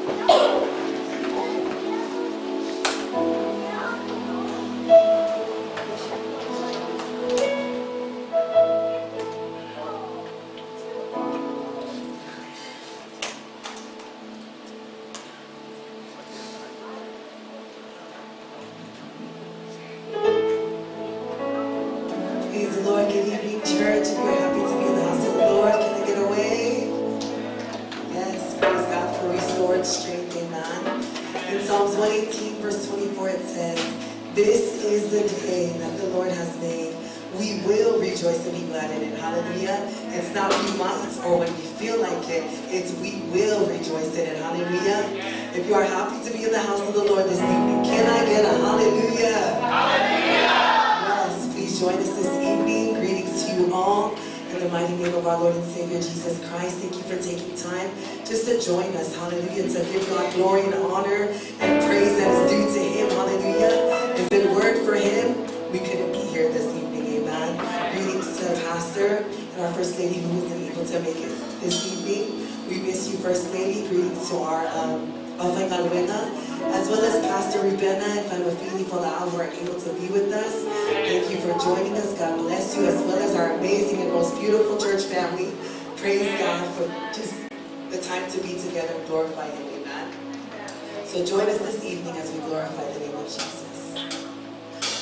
Praise the Lord. Good evening, church. If you're happy to be in the house of the Lord, can I get a wave? Yes, praise God for restored strength. Amen. In Psalms 118, verse 24, it says, "This is the day that the Lord has made. We will rejoice and be glad in it." Hallelujah. It's not we might or when we feel like it. It's we will rejoice in it. Hallelujah. If you are happy to be in the house of the Lord this evening, can I get a hallelujah? Hallelujah. Yes, please join us this evening. Greetings to you all in the mighty name of our Lord and Savior Jesus Christ. Thank you for taking time just to join us. Hallelujah. To give God glory and honor and praise that is due to Him. Hallelujah. If it weren't for Him, we couldn't be here this evening. Amen. Greetings to the pastor and our First Lady who wasn't able to make it this evening. We miss you, First Lady. Greetings to our Alfai as well as Pastor Rubena and Faimafili Folau, who are able to be with us. Thank you for joining us. God bless you, as well as our amazing and most beautiful church family. Praise God for just the time to be together and glorify Him. Amen. So join us this evening as we glorify the name of Jesus.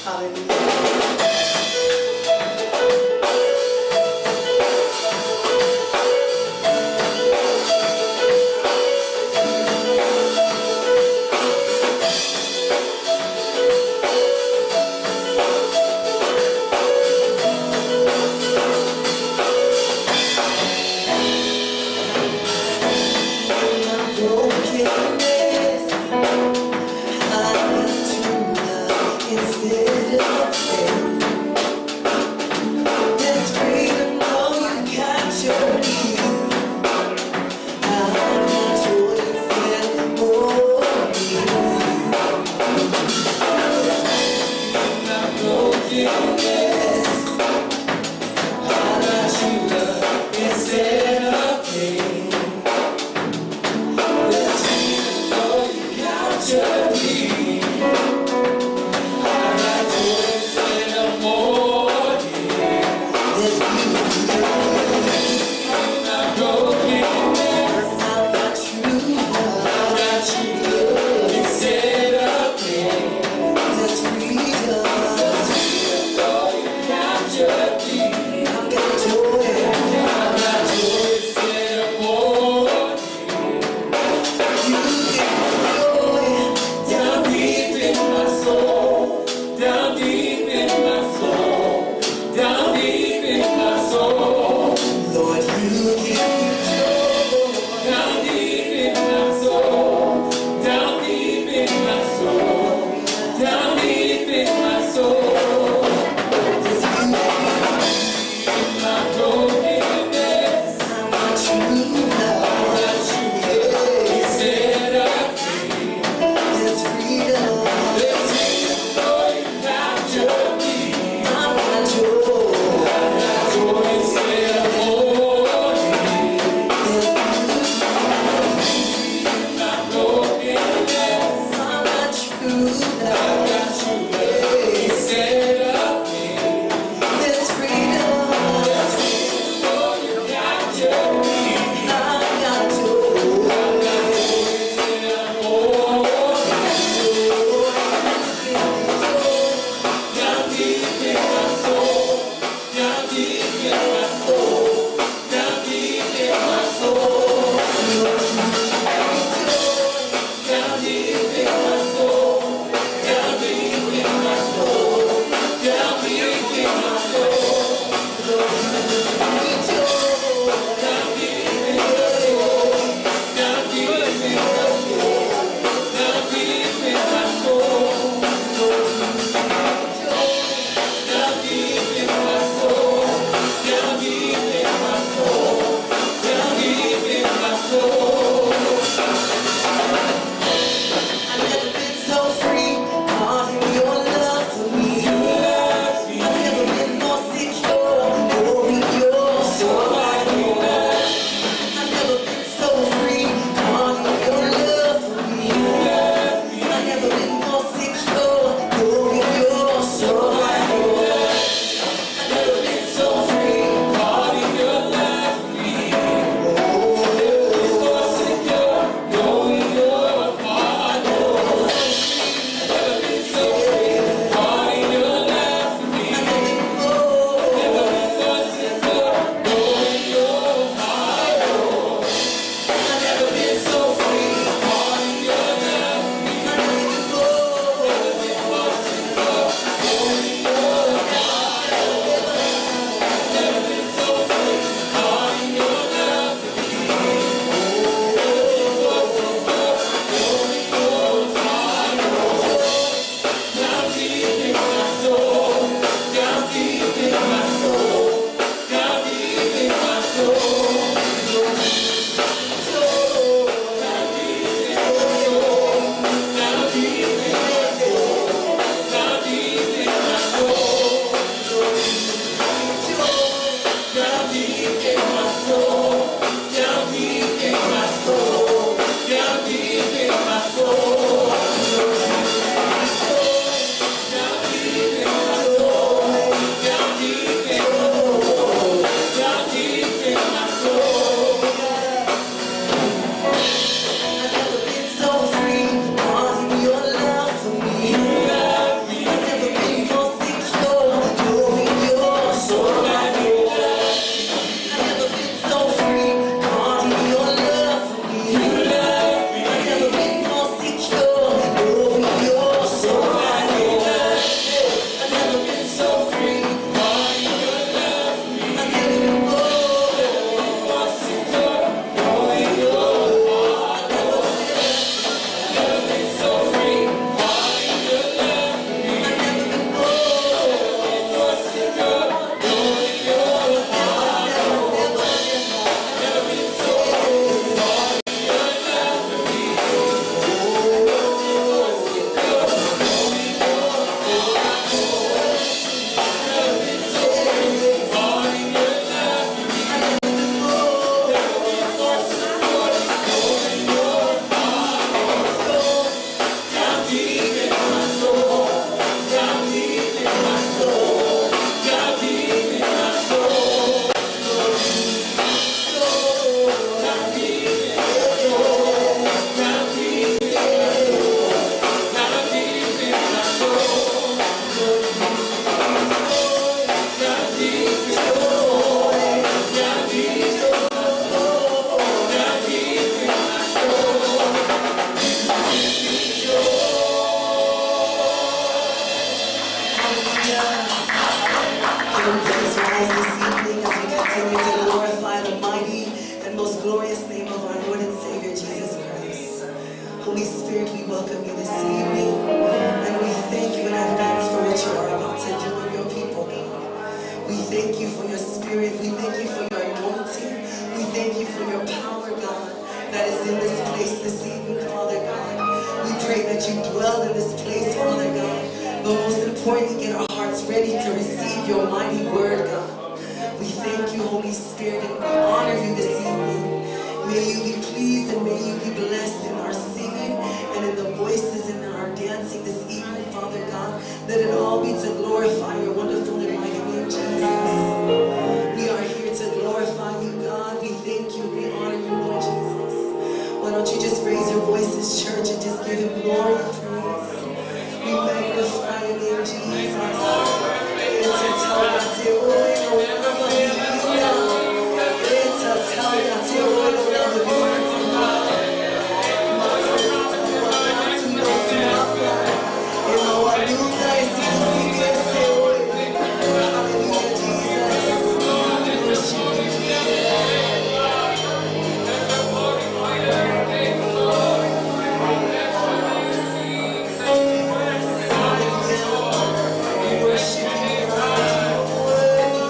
Hallelujah. In my brokenness, I got true love instead of pain. There's freedom, oh, you capture me. I've got joy instead of mourning. My brokenness, I got true love instead of pain. There's freedom, Holy Spirit, we welcome you this evening, and we thank you in advance for what you are about to do in your people, God. We thank you for your spirit. We thank you for your anointing. We thank you for your power, God, that is in this place this evening, Father God. We pray that you dwell in this place, Father God. But most importantly, get our hearts ready to receive your mighty word, God. We thank you, Holy Spirit, and we honor you this evening. May you be pleased and may you be blessed in our singing and in the voices and in our dancing this evening, Father God. Let it all be to glorify your wonderful and mighty name, Jesus. We are here to glorify you, God. We thank you and we honor you, Lord Jesus. Why don't you just raise your voices, church, and just give him glory and praise. We magnify your name, Jesus. Hallelujah, Jesus. We worship you, Jesus. Hallelujah. We worship you, God. You are worthy.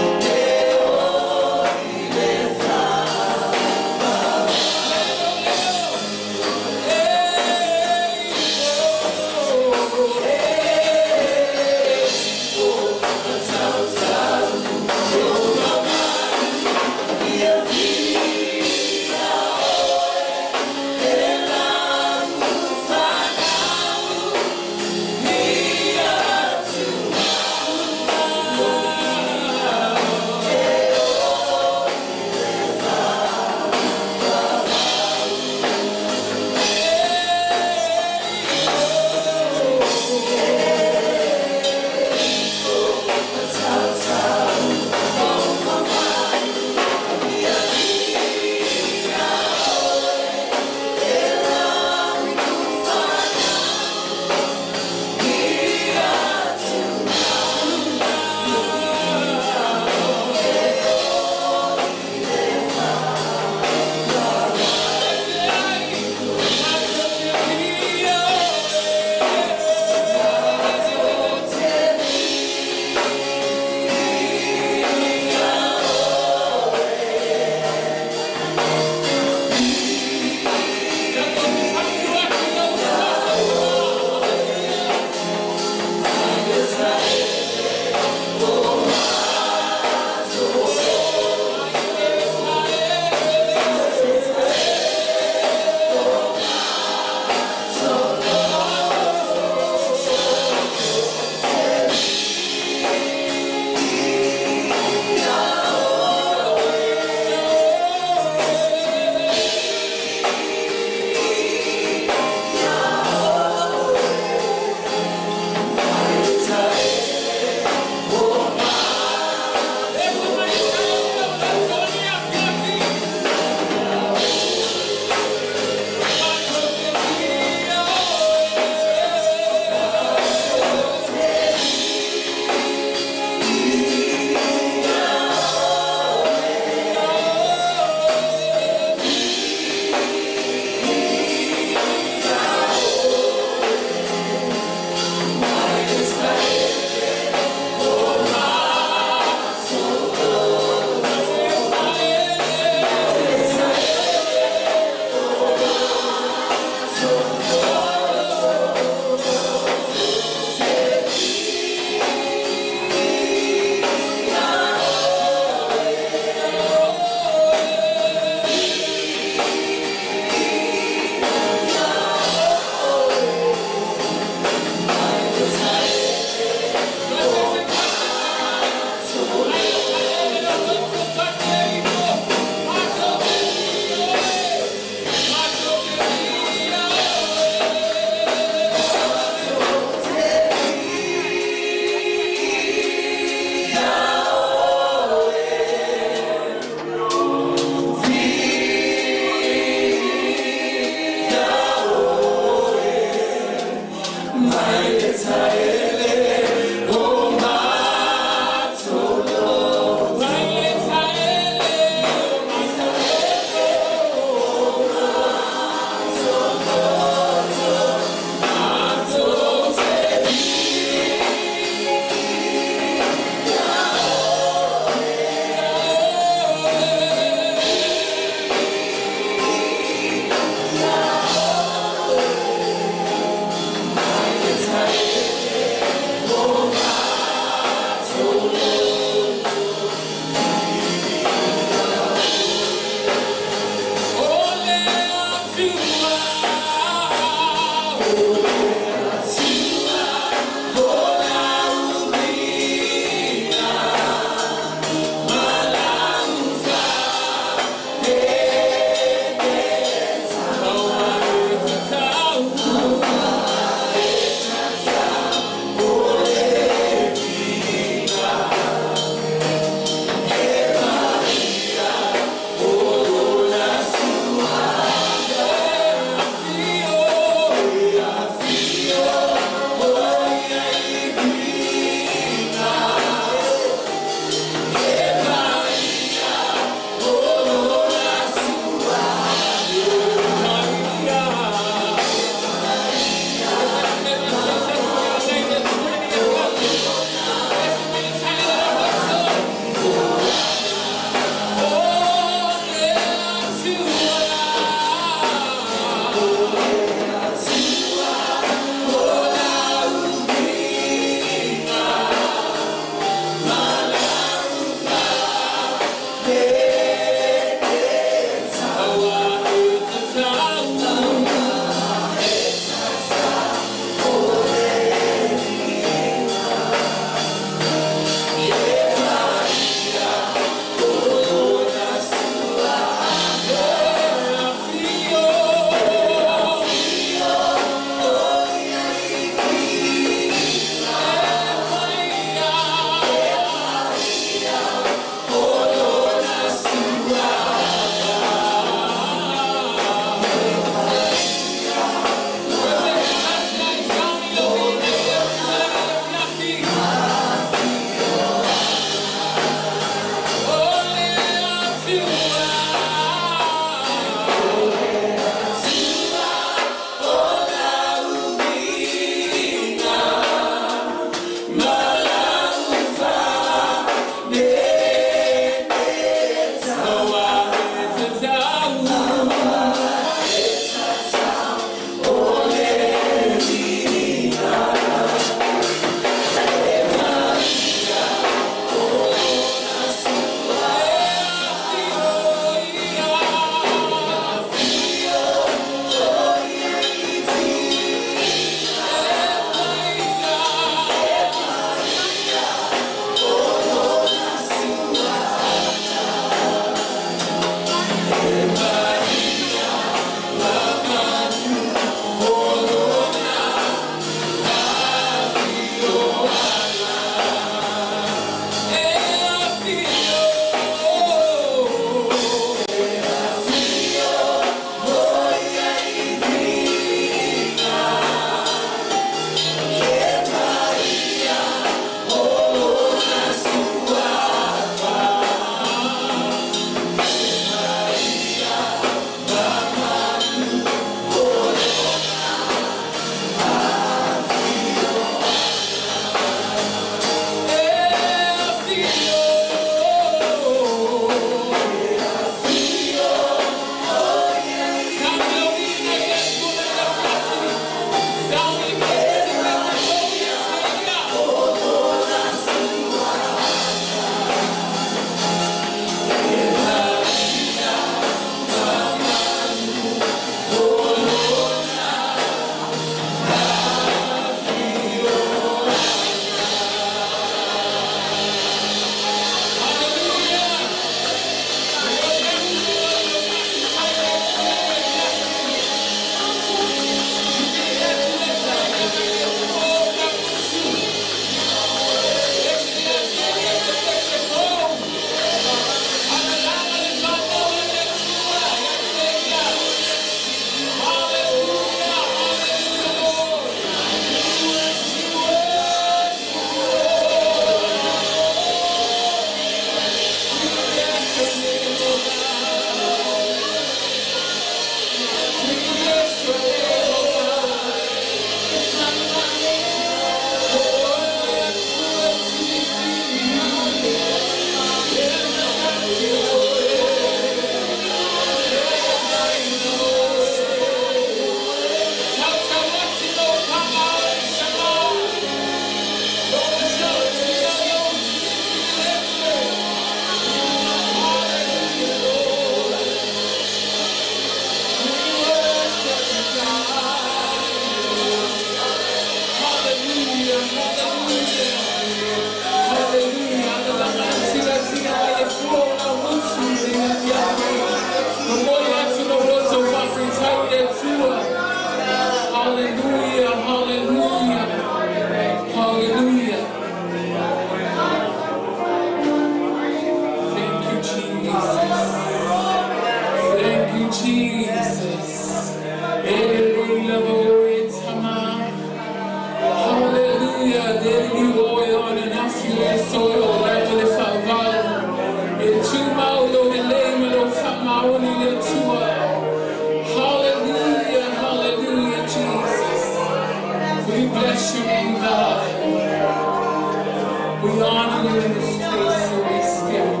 We honor you in this place, Holy Spirit.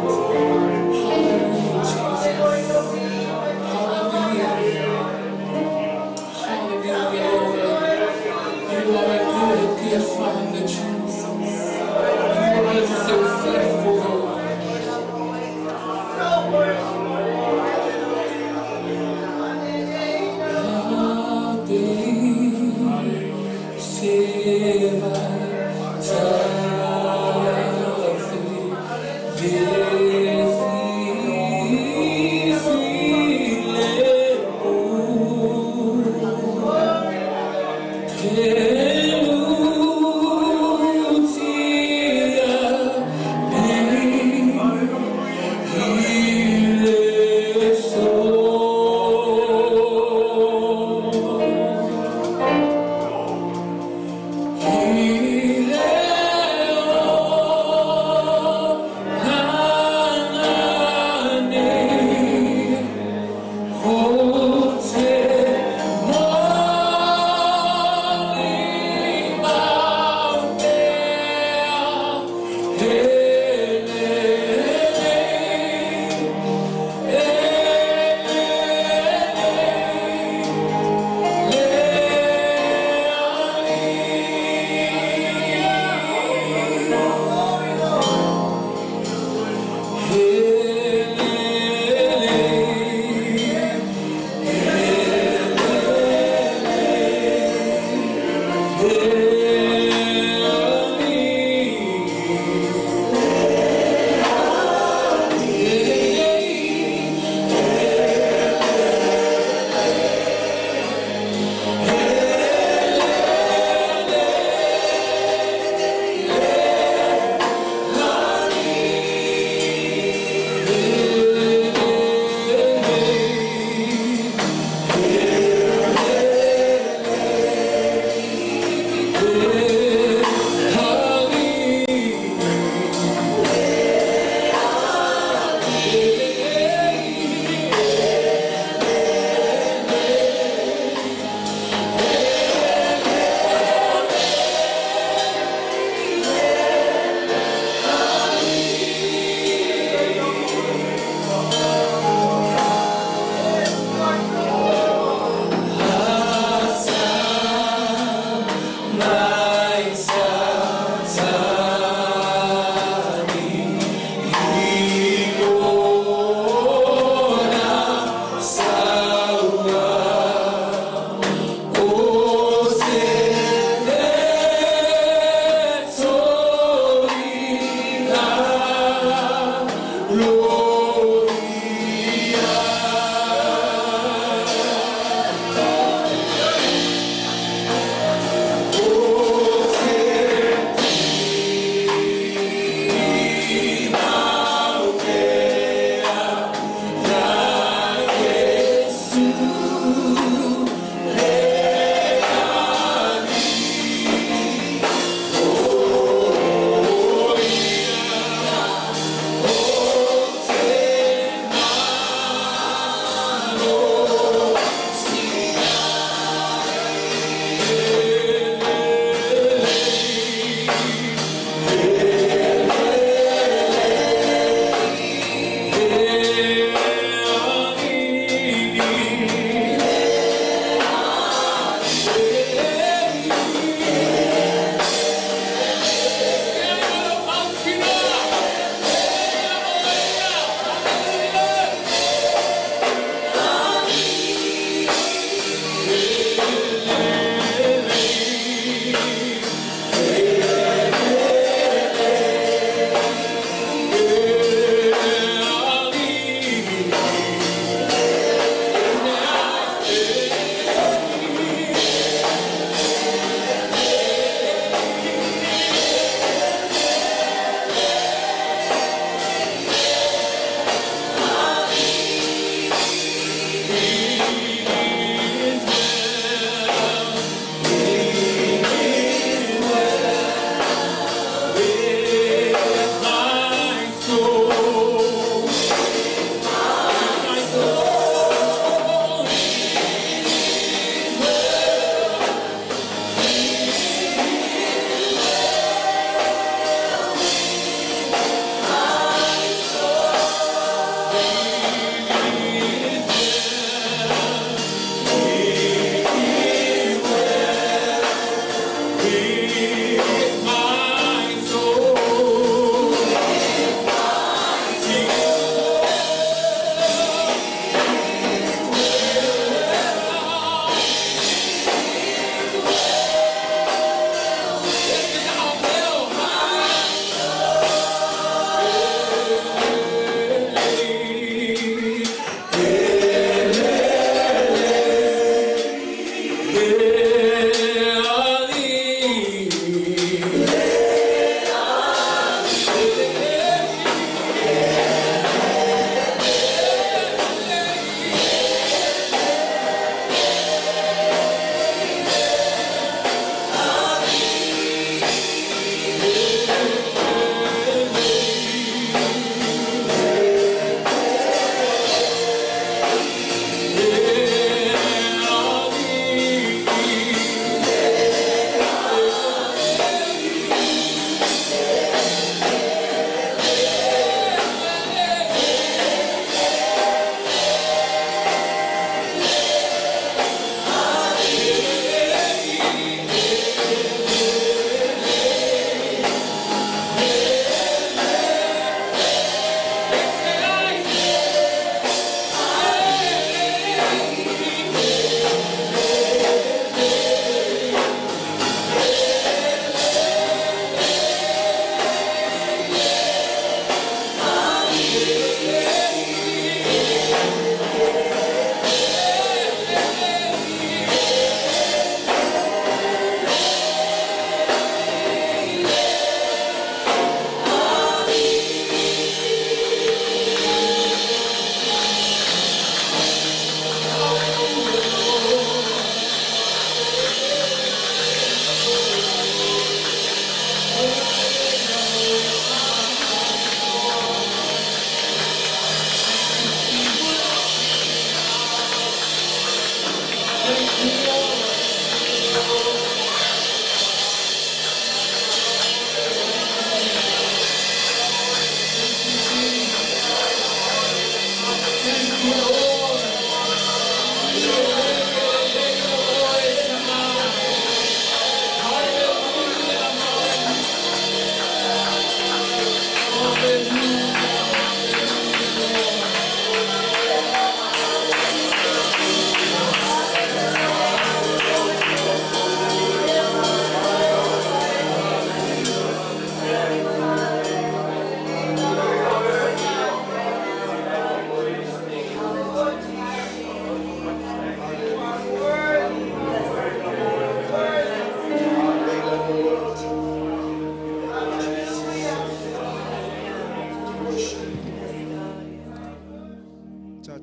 Hallelujah, Jesus. Hallelujah. Hallelujah, Lord. You are a good, good Father, Jesus. You are so faithful, Lord.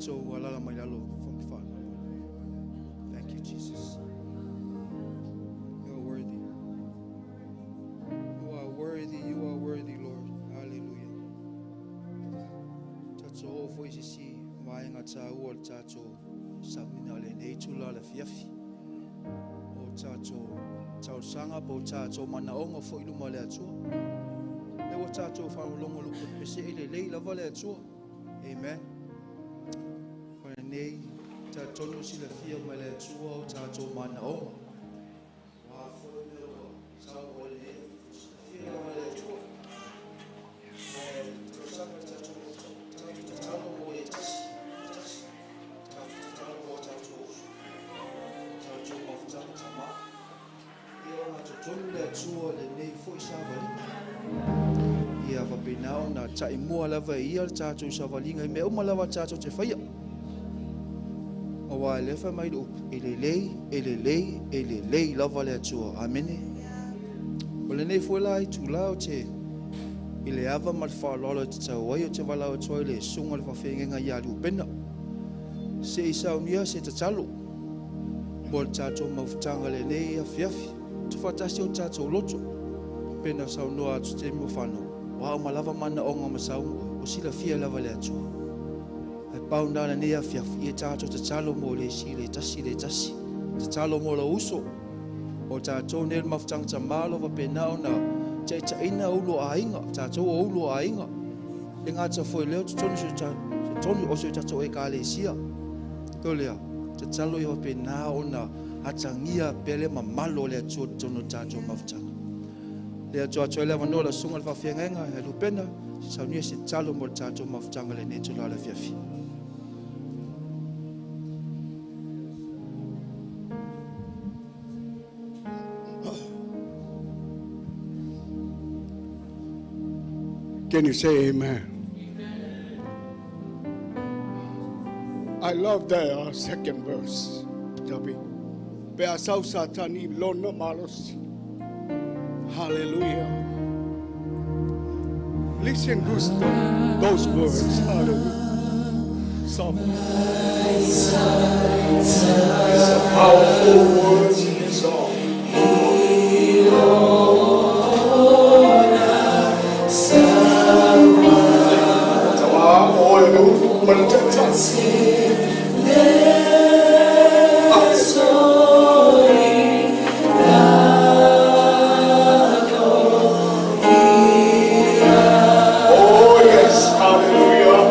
Tātou alala mai lalo. Thank you, Jesus. You are worthy. You are worthy. You are worthy, Lord. Hallelujah. Tātou o foi sisi vaenga tāua le tātou samina le nei tula le fiafi. O tātou tausanga po tātou manaonga foi luma le atua. Le ua tātou whanulongo lupu pese ele lei lava le atua. Amen. Nei tātonu si la fia mai le atua o tātou manaonga. Wā foi mea ua sau o le fia lava le atua. Mai tausanga tātou tātou tatalo mo le tasi. Tasi. Tātou tatalo mo tātou usu. Tātou mafutanga tamā. Ia ngā totonu le atua le nei foi savalinga. Ia wapenao na taimua lava ia le tātou savalinga i mea uma lava tātou te whaia. Awa e lefa mai le upu, e lelei, e lelei, e lelei lava le atua. Amene. O le nei foi la i tūla o te i le ava ma le whaalolo te tau ai o te walau atoa i le sunga le whawhengenga i a Lupena. Se i saunia se tatalo. Mo le tātou maufutanga le nei afiafi. Te whatasi o tātou loto. Pena saunoa atu te mo whanau. Wa o malava mana onga masaunga. O sila fia lava le atua. Ai pau nana nei afiafi e tātou tatalo mo le si le tasi le tasi. Tatalo mo la uso. O tātou nei mafutanga tamalo wa pena ona te ina ulo ainga. Tātou o ulo ainga. E ngā foi leo tonu se tonu o se tātou e kalesia. Tolea, tatalo i wa pena ona atangia pele mamalo le atua tonu tātou mafutanga. Le atua atoa le wanoa la sunga le whawhiangainga e Lupena, se saunia se talo mo le tātou mafutanga le nei tula le fiafi. Can you say amen? Amen. I love the second verse. Hallelujah. Listen to those words. Hallelujah. Psalm. It's a powerful words in the song. Oh yes, hallelujah.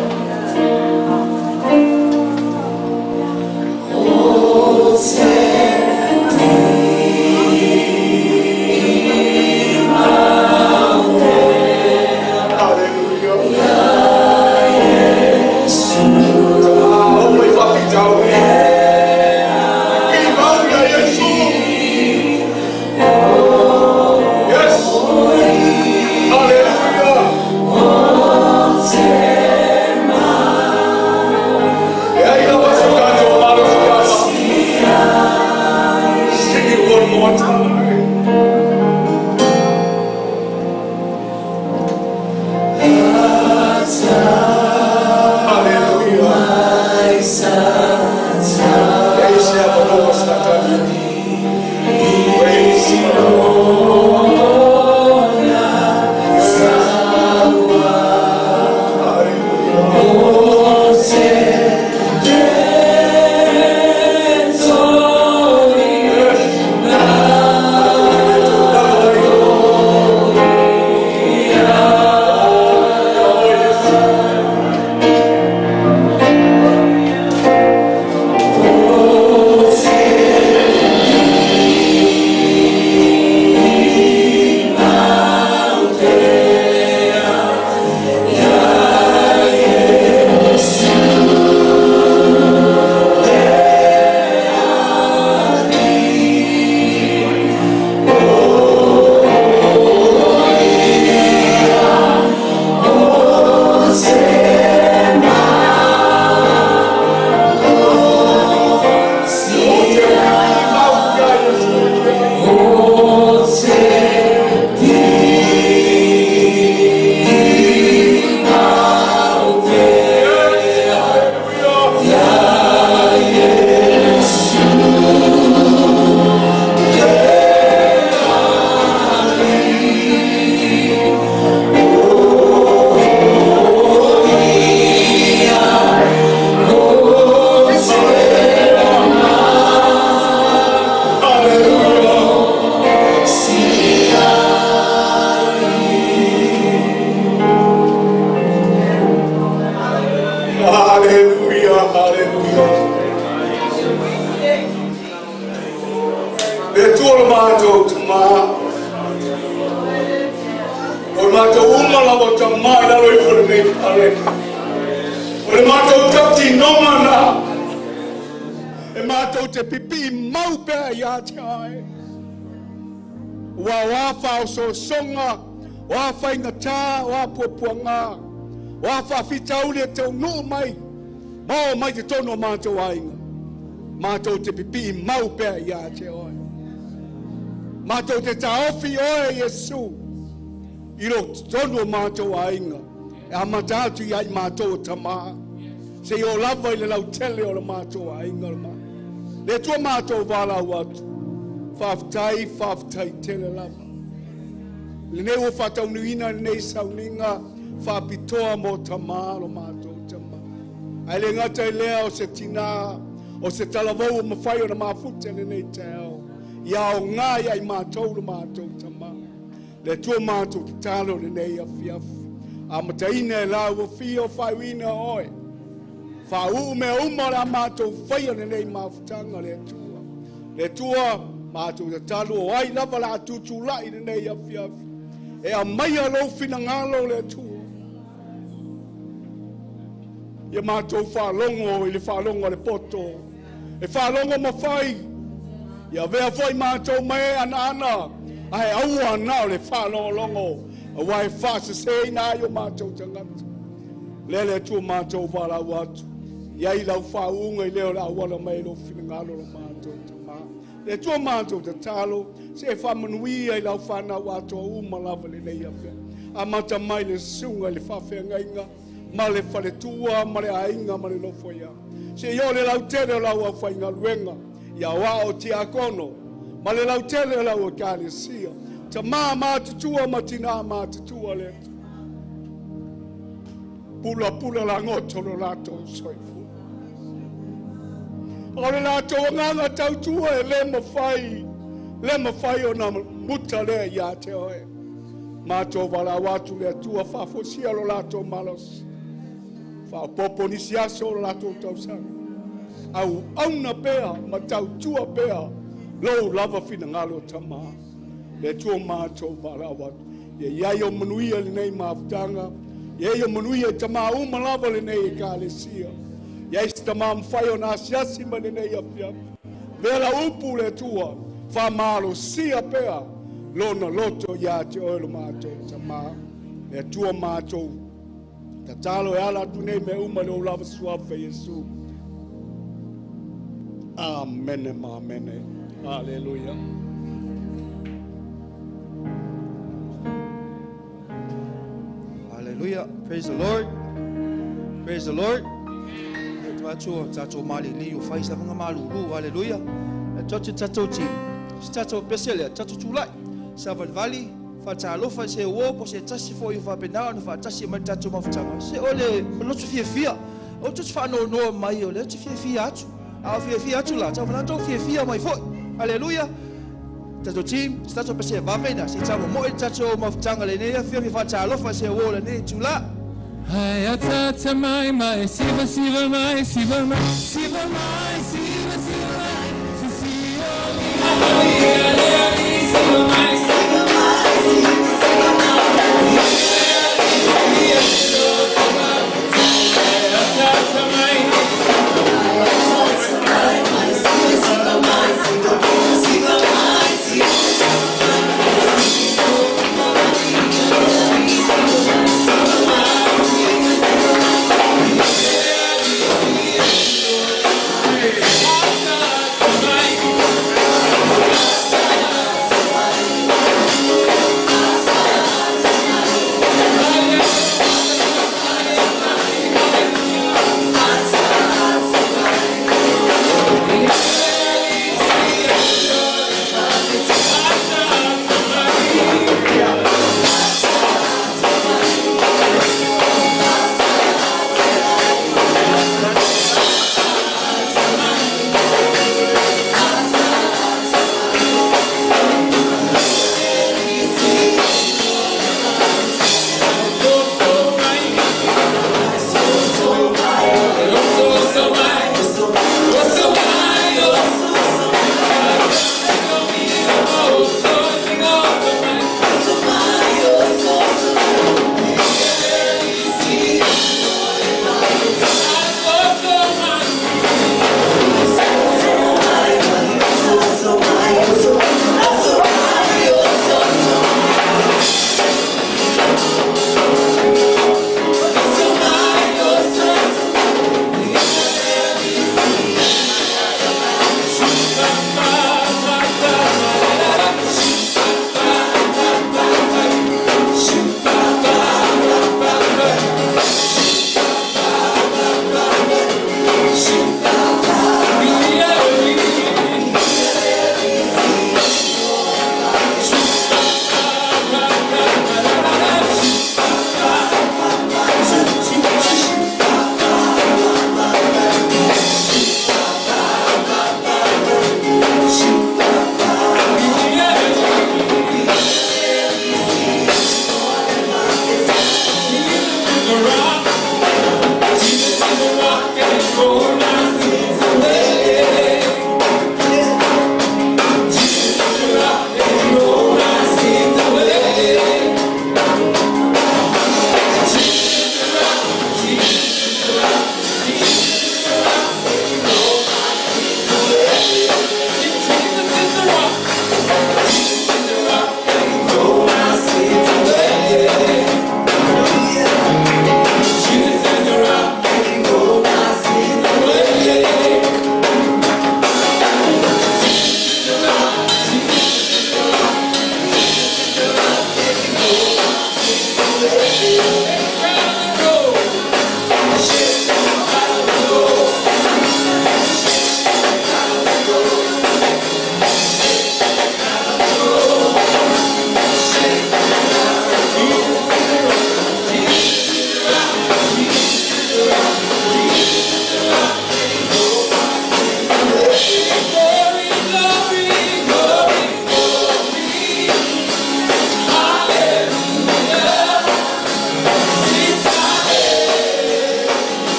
mātou uma lava o tamai lalo i fo lenei pale. O le mātou tauti nonga nā. E mātou te pipi mau pea ia te ai. Ua o a o sosonga, o a whaingata, o a puapuanga, o a whawhita uli e te unuu mai, mao mai te tono mātou ainga. Mātou te pipi mau pea ia te oe. Mātou te taofi oe Yesu. I ro tonu o mātou ainga. E a mata atu ia i mātou o tamā. Se i o lava i le lautele o le mātou ainga. Le tua mātou wālau atu. Whawhtai, whawhtai tele lava. Le nei o whātaunuina le nei sauninga whapitoa mō tamā lo mātou tamā. Ai le ngata i lea o se tina o se talavou o mawhai o na mafute le nei te ao. Ia o ngā ia i mātou lo mātou tamā. Le tua mātou te talo le nei awhiawhi. A mataina e la ua whio whaiwina oe. Whauu mea uma le a mātou whaia le nei mafutanga le tua. Le tua mātou te talo o ai lava la atutu lai le nei awhiawhi. E a mai a lou whina ngalo le tua. Ia mātou whaalongo i le whaalongo le poto. E whaalongo mawhai. Ia vea foi mātou mai ana ana. Ae aua nā o le whaalongolongo. A wai whaasase i nā i o mātou tangata. Lele tua mātou wālau atu. Ia i lau whaunga i leo la awala mai lo whina ngalo lo mātou tamā. Le tua mātou te talo. Se e whamanuia i lau whanau atoa uma lava le nei awhea. A mata mai le sunga i le whawhea ngainga. Ma le whaletua, ma le ainga, ma le nofo ia. Se i o le lautele o lau au whaingaluenga, ia wā o tiakono, ma le lautele o lau o kalesia. Ta mā mātutua, ma tina mātutua le atu. Pula pula la ngoto lo lātou soifu. O le lātou anganga tautua e le mawhai o nā muta lea ia te oe. Mātou walau atu le atua whaafosia lo lātou malos. Whaapopo nisi aso lo lātou tausanga. Au auna pea, ma tautua pea, lou lava whina ngalo tamā. Le tua mātou walau atu. Ia iai o manuia le nei mafutanga. Ia i o manuia i tamā uma lava le nei e kalesia. Ia i se tamā mwhai o nā asiasi ma le nei afiafi. Vela upu le tua, whamalo sia pea. Lona loto ia te oe lo mātou tamā. Le tua mātou. Tatalo e ala atu nei me uma le o lava suafe Yesu. Amene ma amene. Hallelujah. Hallelujah. Praise the Lord. Praise the Lord. Tātou mali li o whai sa whanga malulu. Hallelujah. Tātou tātou ti. Tātou pesele, tātou tūlai. Sa valvali, whatalofa se o po se tasi fo i whapenā no whatasi mai tātou mafutanga. Se ole lotu fia fia. O tutu whano noa mai o le tu fia fia atu. A fia fia atu la, tau whanau fia fia mai foi. Hallelujah. Tātou team, tātou pese vavena, se tātou moe tātou mafutanga le nei, fia fia whatalofa se o le nei tūla. Hai atata mai mai, siva siva mai, siva mai, siva mai, siva siva mai, sisi o mi, siva mai, siva mai, siva siva mai, atata mai, atata mai, siva siva mai, siva mai, siva.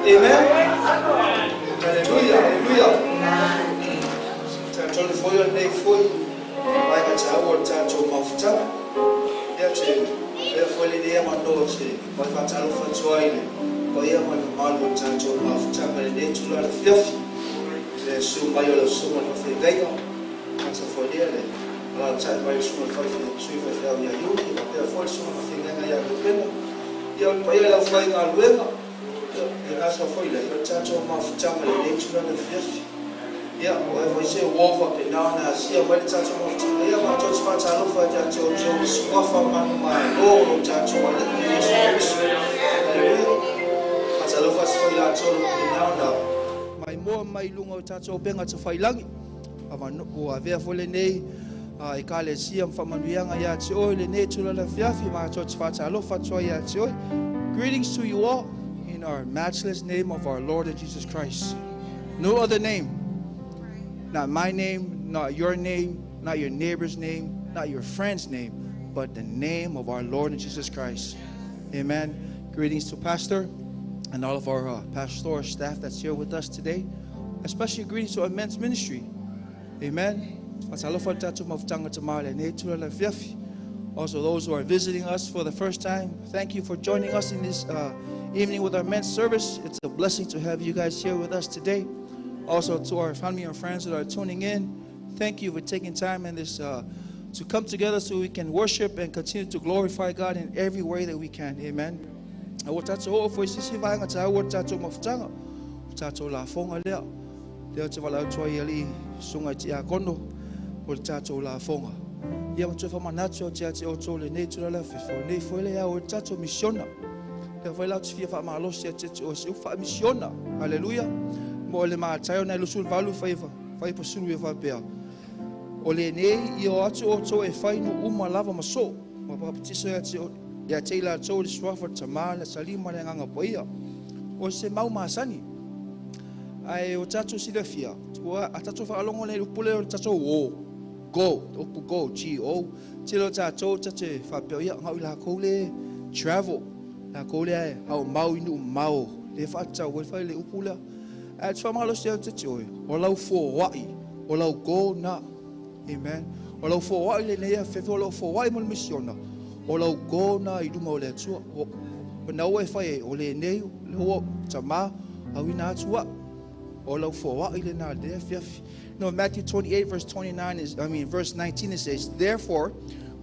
Amen. Hallelujah, hallelujah. Mai moa mai lunga o tātou penga te whailangi. O avea fole nei e ka le sia mwhamanuianga ia te oi le nei tūlala fiafi ma tō te whātalofa toa ia te oi. Greetings to you all in our matchless name of our Lord and Jesus Christ. No other name. Not my name, not your name, not your neighbor's name, not your friend's name, but the name of our Lord and Jesus Christ. Amen. Greetings to Pastor and all of our pastoral staff that's here with us today. Especially greetings to our men's ministry. Amen. Also, those who are visiting us for the first time, thank you for joining us in this evening with our men's service. It's a blessing to have you guys here with us today. Also, to our family and friends that are tuning in, thank you for taking time in this to come together so we can worship and continue to glorify God in every way that we can. Amen. Hallelujah. Mo le mātai na lusul valu faiva fai pasulu e whapea. O le nei i o atu o tō e whai no uma lava maso. Ma papatiso ia te ila tō le suafa tamā le salima le nganga poia. O se mau maasani. Ai o tātou silafia. Tua a tātou whaalongo nei upule o tātou o. Go. Upu go. G-O. Tilo tātou tate whapea ia ngau ila kou le travel. La kou le ai hau mau inu mau. Le whaatau wai whai le upule. A te whamalo se te te oi, o lau fōwai, o lau go na. Amen. O lau fōwai le nea fefe, o lau fōwai mo le misiona. O lau go na i luma o le atua. O nau e whai e, o le nei, le hoa tamā, au ina atua. O lau fōwai le nā le fiafi. No, Matthew 28 verse 29 is, I mean verse 19 it says, therefore,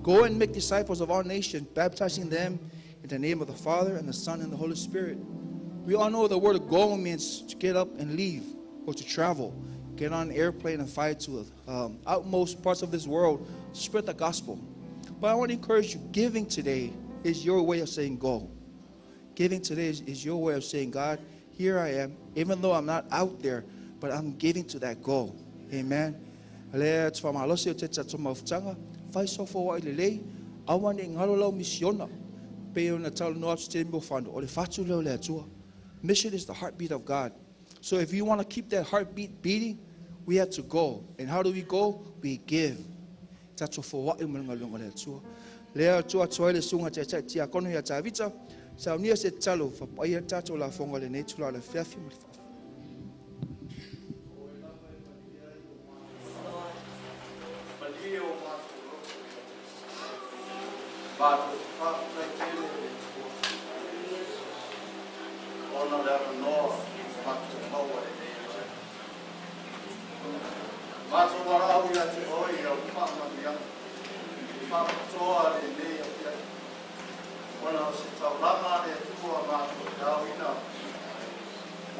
go and make disciples of all nations, baptizing them in the name of the Father and the Son and the Holy Spirit. We all know the word go means to get up and leave or to travel. Get on an airplane and fly to utmost parts of this world to spread the gospel. But I want to encourage you, giving today is your way of saying go. Giving today is your way of saying, God, here I am, even though I'm not out there, but I'm giving to that goal. Amen. Mission is the heartbeat of God. So if you want to keep that heartbeat beating, we have to go. And how do we go? We give. Mātou te whāwhai tele le tua. Ona le avanoa mātou maua le nei ai. Mātou warau ia te oi au whaamanuia. Whaapatoa le nei a pia. Ona o se taulanga le tua mātou te awina.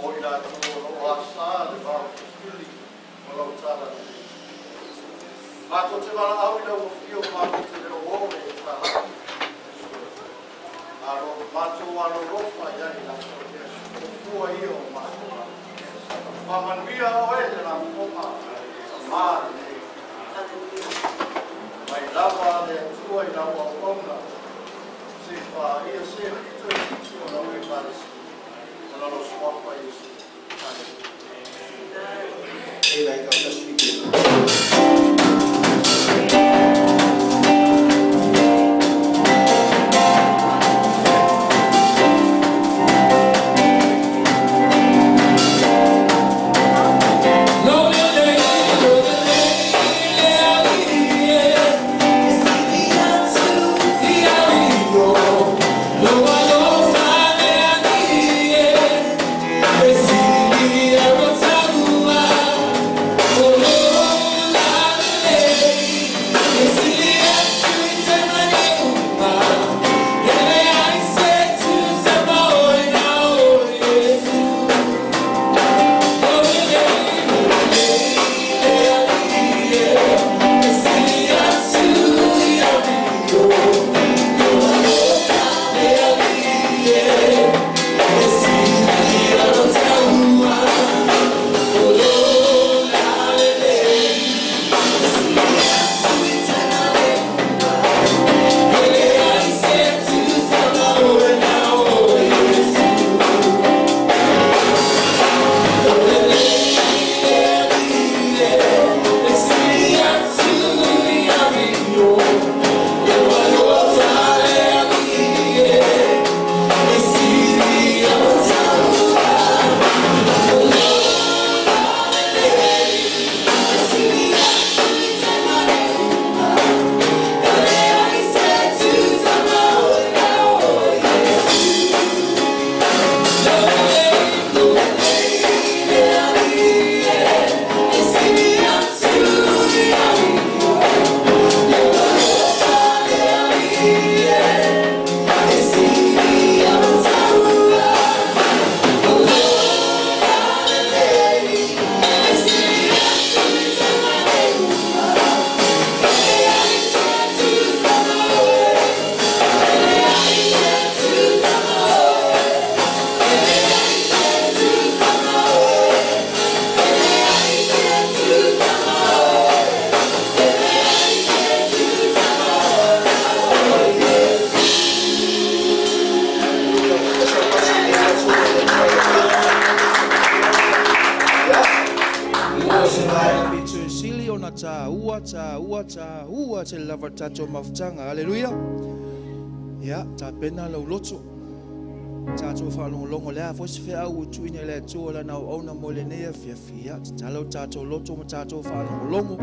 O i la tua o asa le vau te whili o lau tala le nei. Mātou te wala au i lau whio mātou te reo o e tā laki. Aro mātou aro rofa ia i la o fua ia o mātou. Whamanuia o e te rā mōma mā le nei. Mai lava le tua i lau au auna. Se wha ia se pito i titi o lau e kālesi. O lalo suafa Yesu. Hallelujah. Amen. God bless you. Tato mafutanga, hallelujah. Ia, tā pena lau loto. Tātou whaalongolongo lea, fo se whea au tuina le atua la nau auna mo le nea fia fia. Te talau tātou loto ma tātou whaalongolongo.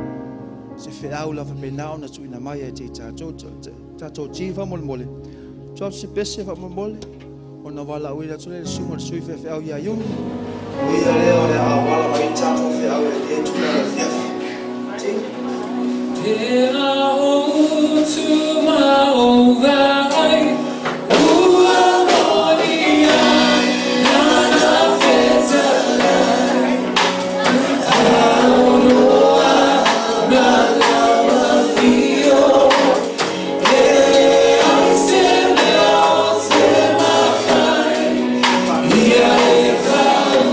Se whea au la whapena ona tuina mai e te tātou, tātou tīwha mole mole. Tuap se pese wha mole, ona wala ui la tule le sunga le sui whea au ia iuni. Ui a leo le a wala mai tātou whea au e te tula la fia fia. Te rā o tu maoga ai, ua moni ai, nana whetalai. Aonoa nā lawa whio, e ai se mea o te mawhai, ia e whau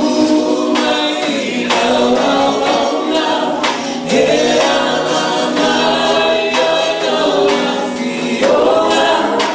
mai lawa wauna, e ala mai ai nau whionga.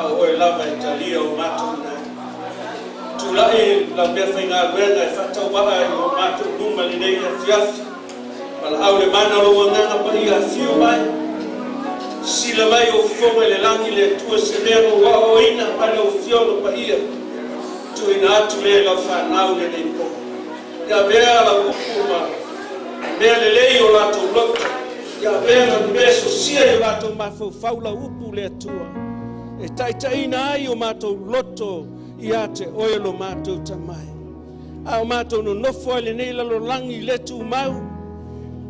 A o Oe lava e talia o matou manaoga. Tulai lau meafaigaluega e faatauvaa i o matou luma i lenei afiafi. Valaau le mana o Lou Agaga Paia afio mai. Sila mai ou fofoga i le lagi le Atua se mea na ou aoaoina mai Lau Afioga Paia. Tuuina atu lea i Lau fanau lenei po. Ia avea Lau upu ma mea lelei i o latou loto. Ia avea ma mea sosia i o latou mafaufau Lau upu le Atua e taitaiina ai o matou loto ia te Oe lo matou Tamai. A o matou nonofo ai lenei lalolagi le tumau,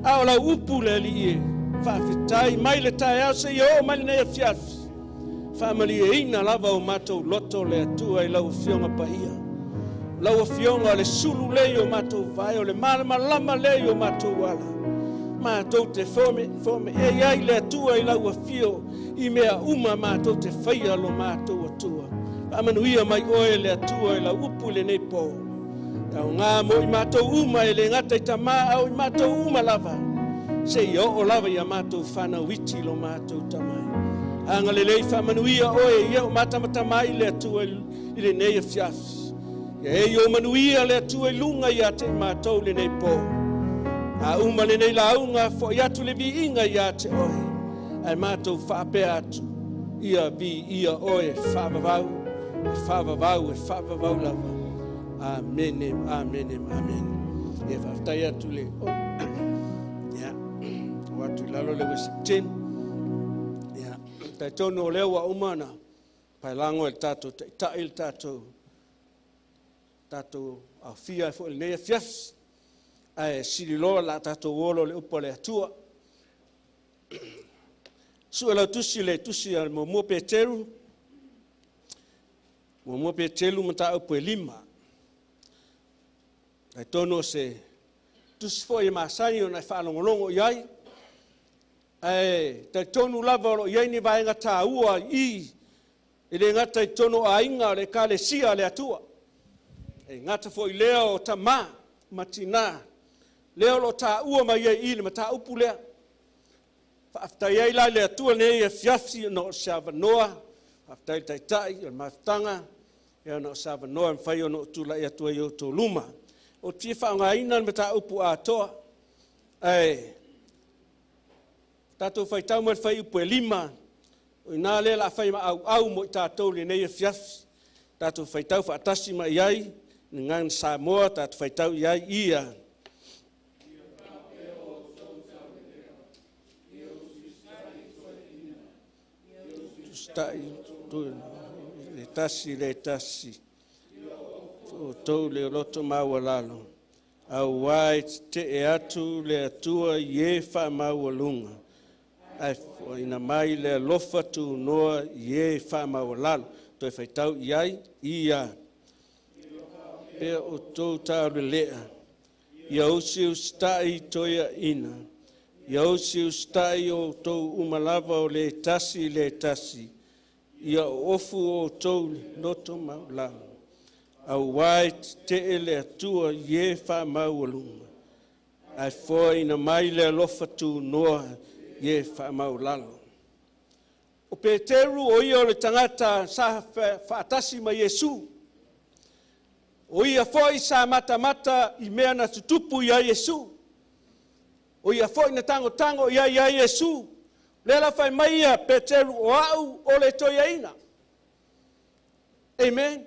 a o Lau upu le Alii e, faafetai mai le taeao seia oo mai lenei afiafi. Faamalieina lava o matou loto le Atua i Lau Afioga Paia. O Lau Afioga o le sulu lea i o matou vae, o le malamalama lea i o matou ala. Matou te fomeei ai le Atua i Lau Afio i mea uma matou te faia lo matou Atua. Faamanuia mai Oe le Atua i Lau upu i lenei po. E aoga mo i matou uma e le gata i tamā a o i matou uma lava, seia oo lava ia matou fanau iti lo matou tamai. Agalelei faamanuia Oe ia o matamatama ai le Atua i lenei afiafi. Ia e i o manuia le Atua i luga ia te i matou lenei po. A uma lenei lauga, fo'i atu le viiga ia te Oe, ae matou faapea atu, ia viia Oe faavavau, e faavavau, e faavavau lava. Amene, amene, amene. Ia faafetai atu le oh. Ia, o atu i lalo le worship team. Ia, talitonu o lea ua uma ona paelago e le tatou taitai le tatou tatou aofia ai foi lenei afiafi. Ae sili loa la tatou olo le upu a le Atua. Sue lau tusi le tusi a le muamua Peteru, muamua Peteru mataupu e 5. Talitonu o se tusi foi e masani ona e faalogologo i ai, ae talitonu lava o lo o i ai ni vaega taua i e le gata i totonu o aiga o le Ekalesia a le Atua, e gata foi lea o tamā ma tinā, lea o lo o taua mai ai i le mataupu lea. Faafetai ai la i le Atua lenei afiafi ona o se avanoa, faafetai i le Taitai o le mafutaga, ona o se avanoa e mafai ona ou tulai atu ai i outou luma. Ou te fia faaaogaina le mataupu atoa, ae tatou faitau mai le fuaiupu e 5, o ina lea o le a fai ma auau mo i tatou lenei afiafi. Tatou faitau faatasi mai i ai, le Gagana Samoa, tatou faitau i ai ia. Tusita'i le tasi le tasi, outou le loto maualalo, auā e tetee atu le Atua i e faamaualuga, ae foaina mai le alofa tunoa i e faamaualalo. Toe faitau i ai, ia. Pea outou taulelea, ia usiusita'i i toeaiina, ia usiusita'i outou uma lava o le tasi le tasi, ia oofu outou loto maulalo, auā e tetee le Atua i e faamaualuga, ae foaina mai le alofa tunoa i e faamaualalo. O Peteru o ia o le tagata sa faatasi ma Iesu. O ia foi sa matamata i mea na tutupu ia Iesu. O ia foi na tagotago i ai ia Iesu. Lea la fai mai ia Peteru, o au o le toeaina. Amen.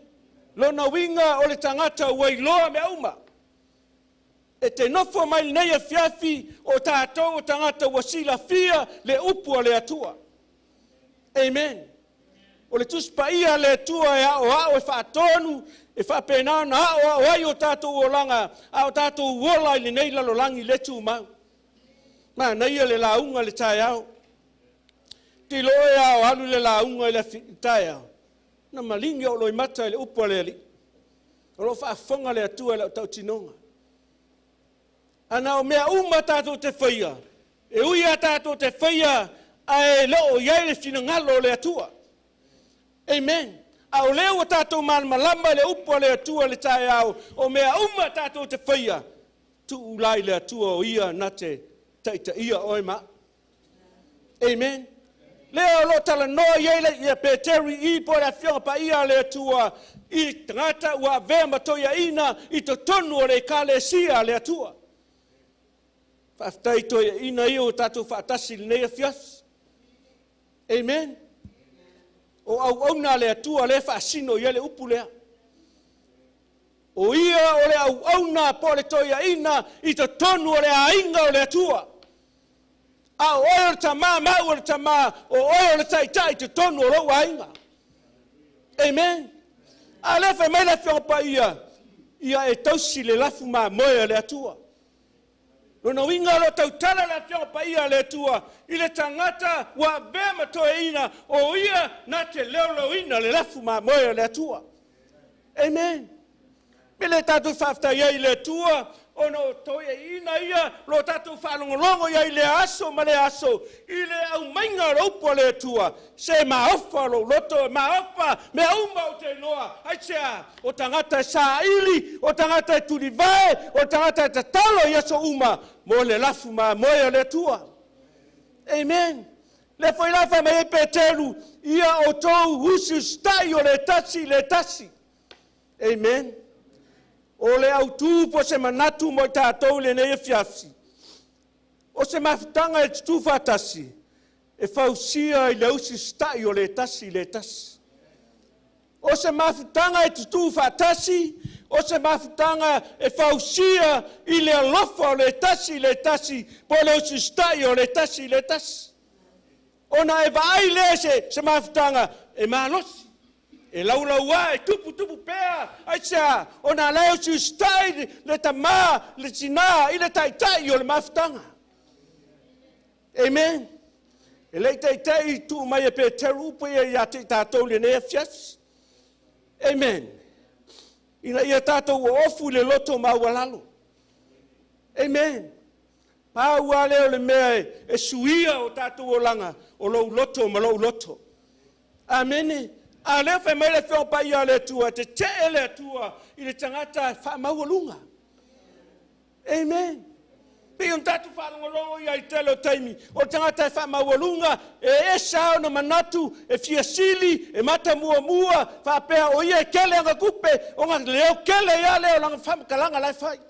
Lona uiga o le tagata ua iloa mea uma. E te nofo mai lenei afiafi o tatou o tagata ua silafia le upu a le Atua. Amen. O le Tusi Paia a le Atua e aoao e faatonu, e faapena ona aoao ai o tatou olaga, a o tatou ola i lenei lalolagi le tumau. Manaia le lauga le taeao. Tilo e ao alu le lauga i le taeao, na maligi o loimata i le upu a le Alii. O lo o faafofoga le Atua i lau tautinoga. Ana o mea uma tatou te faia, e ui a tatou te faia, ae le o i ai le finagalo o le Atua. Amen. A o lea ua tatou malamalama i le upu a le Atua le taeao, o mea uma tatou te faia, tuu la i le Atua o ia na te taitaia oe ma. Amen. Lea o lo o talanoa i ai le ia Peteru i i po o le Afioga Paia a le Atua i tagata ua avea ma toeaiina i totonu o le Ekalesia a le Atua. Faafetai i toeaiina ia ua tatou faatasi i lenei afiafi. Amen. O auauna a le Atua lea e faasino i ai le upu lea. O ia o le auauna po o le toeaiina i totonu o le aiga o le Atua. A o oe o le tamā, ma au o le tamā, o oe o le taitai i totonu o lou aiga. Amen. A lea fai mai le Afioga Paia, ia e tausi le lafu mamoe a le Atua. Lona uiga o lo o tautala le Afioga Paia a le Atua i le tagata ua avea ma toeaina, o ia na te leoleoina le lafu mamoe a le Atua. Amen. Me le tatou faafetai ai i le Atua ona o toeaiina ia lo tatou faalogologo i ai i lea aso ma lea aso i le aumaiga o le upu a le Atua, se maofa lou loto, maofa mea uma ou te iloa. Aisea? O tagata e saili, o tagata e tulivae, o tagata e tatalo i aso uma mo le lafu mamoe a le Atua. Amen. Le foi la fai mai ai Peteru, ia outou usiusitai o le tasi i le tasi. Amen. O le autū po o se manatu mo i tatou i lenei afiafi, o se mafutaga e tutū faatasi, e fausia i le usiusitai o le tasi i le tasi. O se mafutaga e tutū faatasi, o se mafutaga e fausia i le alofa o le tasi i le tasi, po o le usiusitai o le tasi i le tasi. Ona e vaai lea se mafutaga e malosi, e laulauā, e tuputupu pea, aisea? Ona o la e usiusitai le tamā, le tinā i le taitai o le mafutaga. Amen. E le i taitai tuu mai e Peteru upu ia ia te i tatou i lenei afiafi. Amen. Ina ia tatou oofu i le loto maualalo. Amen. Pau lava lea o le mea e suia o tatou olaga, o lou loto ma lou loto. Amene. A lea fai mai le Afioga Paia a le Atua, e tetee le Atua i le tagata faamaualuga. Amen. Pei ona tatou faalogologo i ai i tele o taimi, o le tagata e faamaualuga, e ese lava ona manatu, e fia sili, e mata muamua, faapea o ia e kele ana tupe, ona leo kele ia lea o lana faamatalaga la e fai.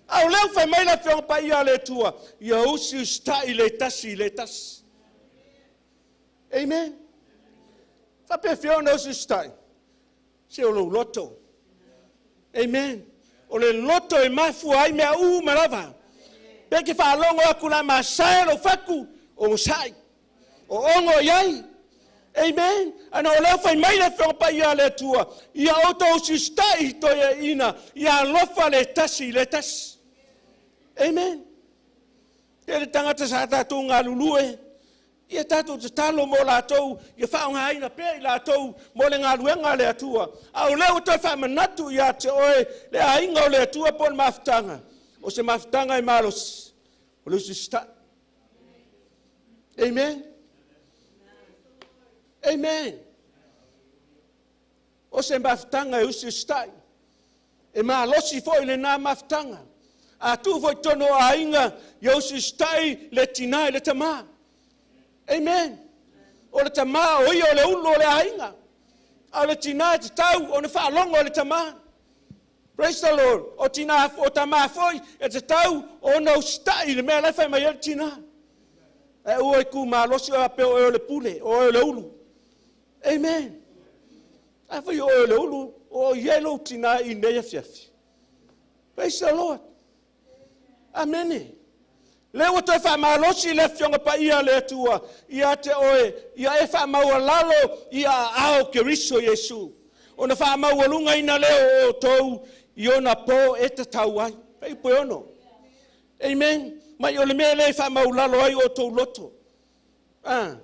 A o lea ua fai mai le Afioga Paia a le Atua, ia usiusitai le tasi i le tasi. Amen. Faapefea ona usiusitai? Se o lou loto. Amen. O le loto e mafua ai mea uma lava. Pe ke faalogo atu la masae lou fatu, onosai. O ono i ai. Amen. Ana o lea fai mai le Afioga Paia a le Atua, ia outou usiusitai i toeaiina, ia alofa le tasi i le tasi. Amen. Tele tagata sa tatou galulue, ia tatou tatalo mo latou, ia faaaogaina pea i latou mo le galuega a le Atua. A o lea ua toe faamanatu ia te oe le aiga o le Atua po o le mafutaga, o se mafutaga e malosi, o le usiusitai. Amen. Amen. O se mafutaga e usiusitai, e malosi foi lena mafutaga. A tuu foi totonu o aiga, ia usiusitai le tinā i le tamā. Amen. O le tamā o ia o le ulu o le aiga, a o le tinā e tatau ona faalogo i le tamā. Praise the Lord. O tinā, o tamā foi e tatau ona usitai i le mea la e fai mai ai le tinā. Ae aua e tu malosi oe faapea o oe o le pule, o oe o le ulu. Amen. A fai o oe o le ulu, o i ai lou tinā i nei afiafi. Praise the Lord. Amene. Lea ua toe faamalosi le Afioga Paia a le Atua ia te oe, ia e faamaualalo i aao Keriso Iesu. Ona faamaualugaina lea o outou i ona po e tatau ai. Fuaiupu e 6. Amen. Mai o le mea lea e faamaulalo ai outou loto. Ah.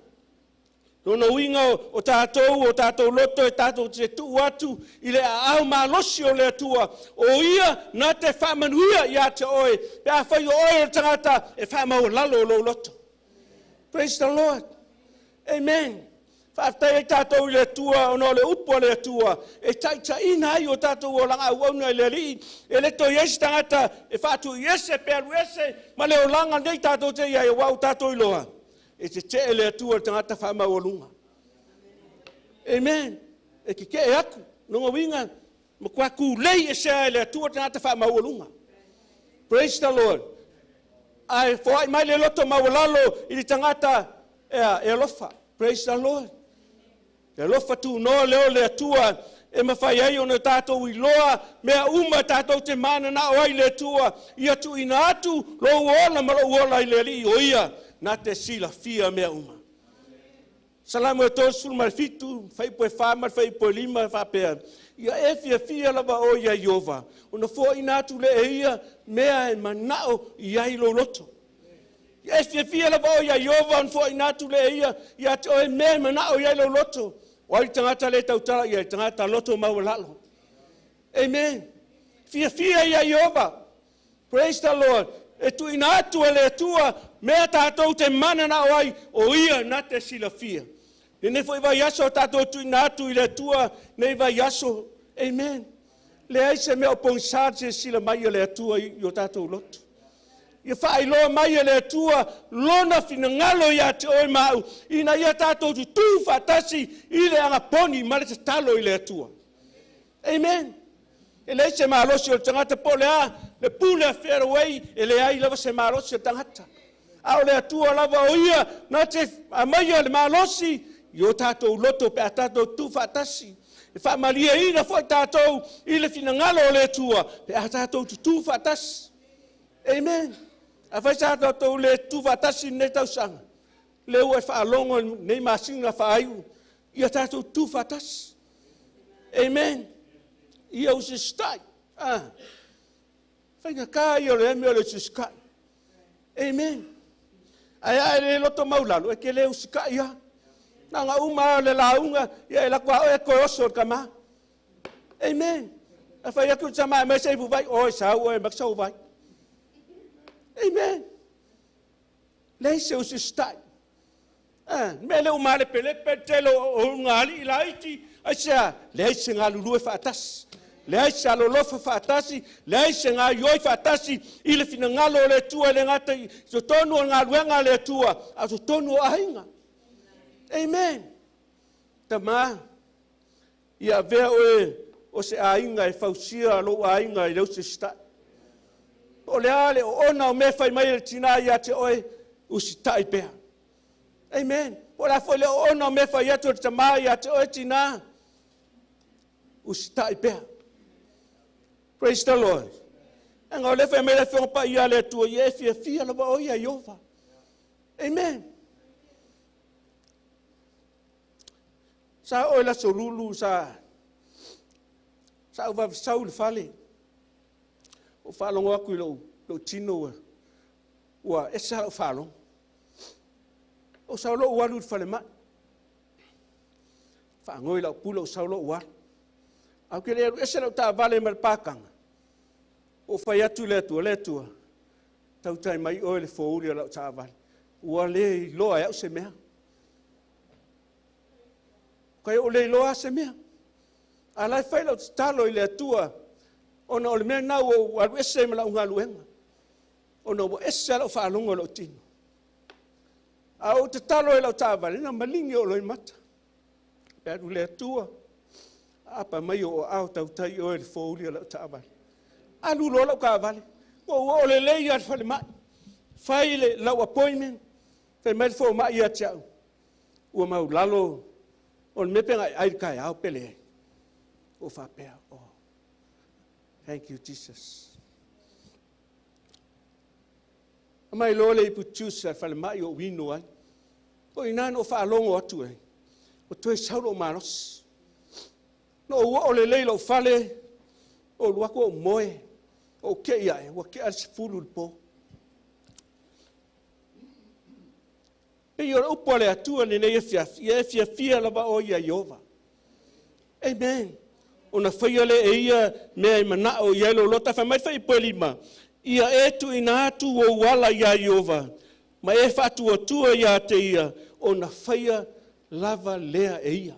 Lona uiga o tatou, o tatou loto e tatou te tuu atu i le aao malosi o le Atua, o ia na te faamanuia ia te oe, pe afai o oe o le tagata e faamaualalo o lou loto. Praise the Lord. Amen. Faafetai ai tatou i le Atua ona o le upu a le Atua e taitaiina ai o tatou olaga auauna i le Alii. E le toe i ai se tagata e faatuiese pe alu ese ma le olaga nei tatou te i ai, aua ua tatou iloa. E tete'e le Atua i le tagata faamaualuga. Amen. E tete'e atu, lona uiga, matua tulei esea e le Atua le tagata faamaualuga. Praise the Lord. Ae foai mai le loto maualalo i le tagata e alofa. Praise the Lord. Le alofa tunoa lea o le Atua e mafai ai ona tatou iloa mea uma tatou te mananao ai le Atua ia tuuina atu lou ola ma lou ola i le Alii o ia na te silafia mea uma. Salamo e 37, fuaiupu e 4 ma le fuaiupu e 5 faapea, ia e fiafia lava oe ia Ieova, ona foaina atu lea e ia mea e manao i ai lou loto. Ia e fiafia lava oe ia Ieova, ona foaina atu lea e ia ia te oe mea e manao i ai lou loto. O ai le tagata le tautala i ai, le tagata loto maualalo. Amen. Fiafia ia Ieova. Praise the Lord. E tuuina atu e le Atua mea tatou te mananao ai, o ia na te silafia. Lenei foi vaiaso o tatou tuuina atu i le Atua nei vaiaso. Amen. Leai se mea o pogisa le silasila mai o le Atua i o tatou loto. Ia faailoa mai e le Atua lona finagalo ia te oe ma au, ina ia tatou tutū faatasi i le agaponi ma le tatalo i le Atua. Amen. E leai se malosi o le tagata po o le a le pule a Fairway, e leai lava se malosi o le tagata. A o le Atua lava o ia na te aumaia le malosi i o tatou loto pe a tatou tu faatasi. E faamalieina foi tatou i le finagalo o le Atua pe a tatou tutū faatasi. Amen. Afai sa tatou le tu faatasi i lenei tausaga, lea ua e faalogo i lenei masina faaiu, ia tatou tu faatasi. Amen. Ia usisitai. Ah. Faigata ia o le mea o le usisitai. Amen. Ae a e le loto maulalo, e te le usitai lava. Na ona uma lava o le lauga, ia e lako lava oe e toe oso i le tama. Amen. A fai atu le tama e aumai se ipuvai, oi sau oe e aumai sau vai. Amen. Leai se usisitai. Ah, mea lea ua malepelepe le tele o ulugalii laiti, aisea? Leai se galulue faatasi. Leai se alolofa faatasi, leai se gaoioi faatasi i le finagalo o le Atua e le gata i totonu o le galuega a le Atua, a o totonu o aiga. Amen. Tama, ia avea oe o se aiga e fausia lou aiga i le usisitai. Po o le a le oona o mea e fai mai e le tinā ia te oe, usitai pea. Amen. Po o le a foi le oona o mea e fai atu e le tamā ia te oe tinā, usitai pea. Praise the Lord. Leaga o lea e fai mai le Afioga Paia a le Atua, ia e fiafia lava oe ia Ieova. Amen. Sa oo i le aso lulu sa sa ou vavasau i le fale. Ou faalogo atu i lou tino ua ese lava lau faalogo. Ou sau loa ou alu i le falemai. Faanoi lau pule ou sau loa ou alu. Ae ou te le alu ese lau taavale ma le pakaga. Ou fai atu i le Atua, le Atua, tautai mai oe i le fouli o lau taavale. Ua le iloa e au se mea. Kai ou le iloa se mea. A la e fai lau tatalo i le Atua, ona o le mea lena ua ou alu ese ai ma lau galuega, ona ua ese lau faalogo i lou tino. A ou tatalo i lau taavale, na maligi ou loimata. Pe alu le Atua, aapa mai o aao tautai oe i le fouli o lau taavale. Alu loa lau taavale, ua ou oo lelei lava i le falemai. Fai le lau appointment, fai mai le fomai ia te au, ua maulalo o le mea pe na e ai i le taeao pe leai. Ua faapea, oh, thank you Jesus. Aumai loa le ipu juice a le falemai ou inu ai. O i ina na ou faalogo atu ai, ua toe sau lou malosi. Na ou oo lelei i lou fale, ou alu atu ou moe, ou te i ae, ua tea le 10 i le po. Pei o le upu a le Atua lenei afiafi, ia e fiafia lava oe ia Ieova. Amen. Ona faia lea e ia mea e manao i ai lou loto. Fai mai le fuaiupu e 5, ia e tuuina atu ou ala iā Ieova, ma e faatuatua ia te ia, ona faia lava lea e ia.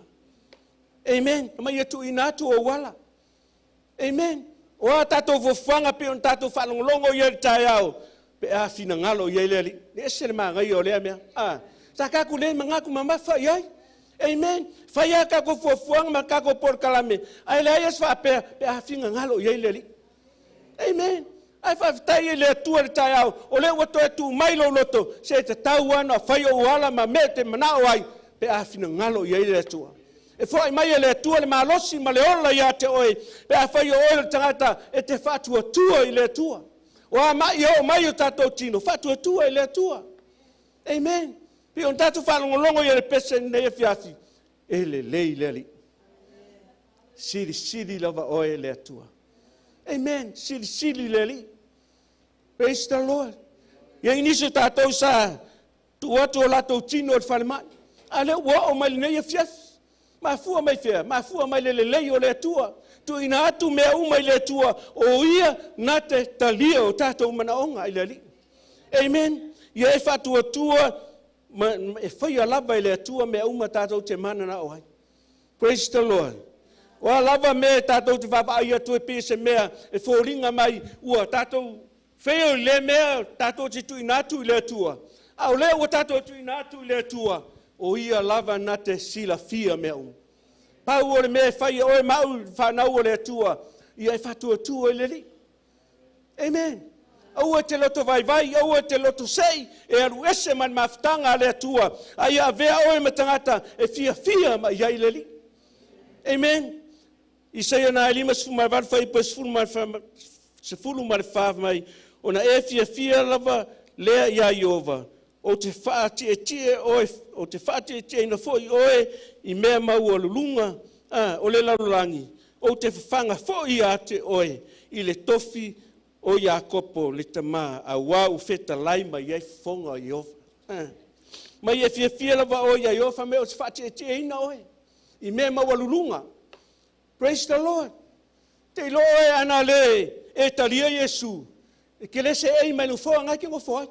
Amen. Ma ia tuuina atu ou ala. Amen. O a tatou fuafuaga pei ona tatou faalogologo i ai i le taeao, pe a finagalo i ai le Alii. E ese le manaia o lea mea. Ah, Sa kākou le manatu mamafa i ai. Amen. Fai a kākou fuafuaga ma kākou polokalame. Ae leai se faapea pe a finagalo i ai le Alii. Amen. Ae faafetai i le Atua le taeao, o lea ua toe tuu mai lou loto, se tatau lava ona fai ou ala ma mea e te manao ai, pe a finagalo i ai le Atua. E foai mai e le Atua le malosi ma le ola ia te oe, pe a fai o oe o le tagata e te faatuatua i le Atua. O a mai e oo mai o tatou tino, faatuatua i le Atua. Amen. Pei ona tatou faalogologo i le pese lenei afiafi, e lelei le Alii. Silisili lava oe le Atua. Amen. Silisili le Alii. Praise the Lord. Ia nisi o tatou sa tuu atu o latou tino i le falemai. A lea ua oo mai lenei afiafi. Mafua mai fea? Mafua mai le lelei o le Atua. Tuuina atu mea uma i le Atua, o ia na te talia o tatou manaoga i le Alii. Amen. Ia e faatuatua e faia lava i le Atua mea uma tatou te mananao ai. Praise the Lord. O a lava mea tatou te vaavaai atu e pei se mea e foliga mai ua tatou fail i le mea tatou te tuuina atu i le Atua. A o lea ua tatou tuuina atu i le Atua, o ia lava na te silafia mea uma. Pau o le mea e fai e oe ma au whanau o le Atua, ia e faatuatua i le Alii. Amen. Aua te loto vaivai, aua te loto sei, e alu ese ma le mafutaga a le Atua, a ia avea oe ma tagata e fiafia ma iai le Alii. Amen. Isaia na 58 fuaiupu 14 mai, ona e fiafia lava lea ia Ieova, o te whaatietie oe, o te whaatietieina foi oe i mea maualuluga o le lalolagi, o te fafaga foi ia te oe i le tofi o Iakopo le tamā, auā ua fetalai mai ai fofoga o Ieova. Mai e fiafia lava oe ia Ieova me o te whaatietieina oe i mea maualuluga. Praise the Lord. Te iloa oe ana le e talia Iesu, e ke le se ei mai nofoa ngai ke ngofo ai.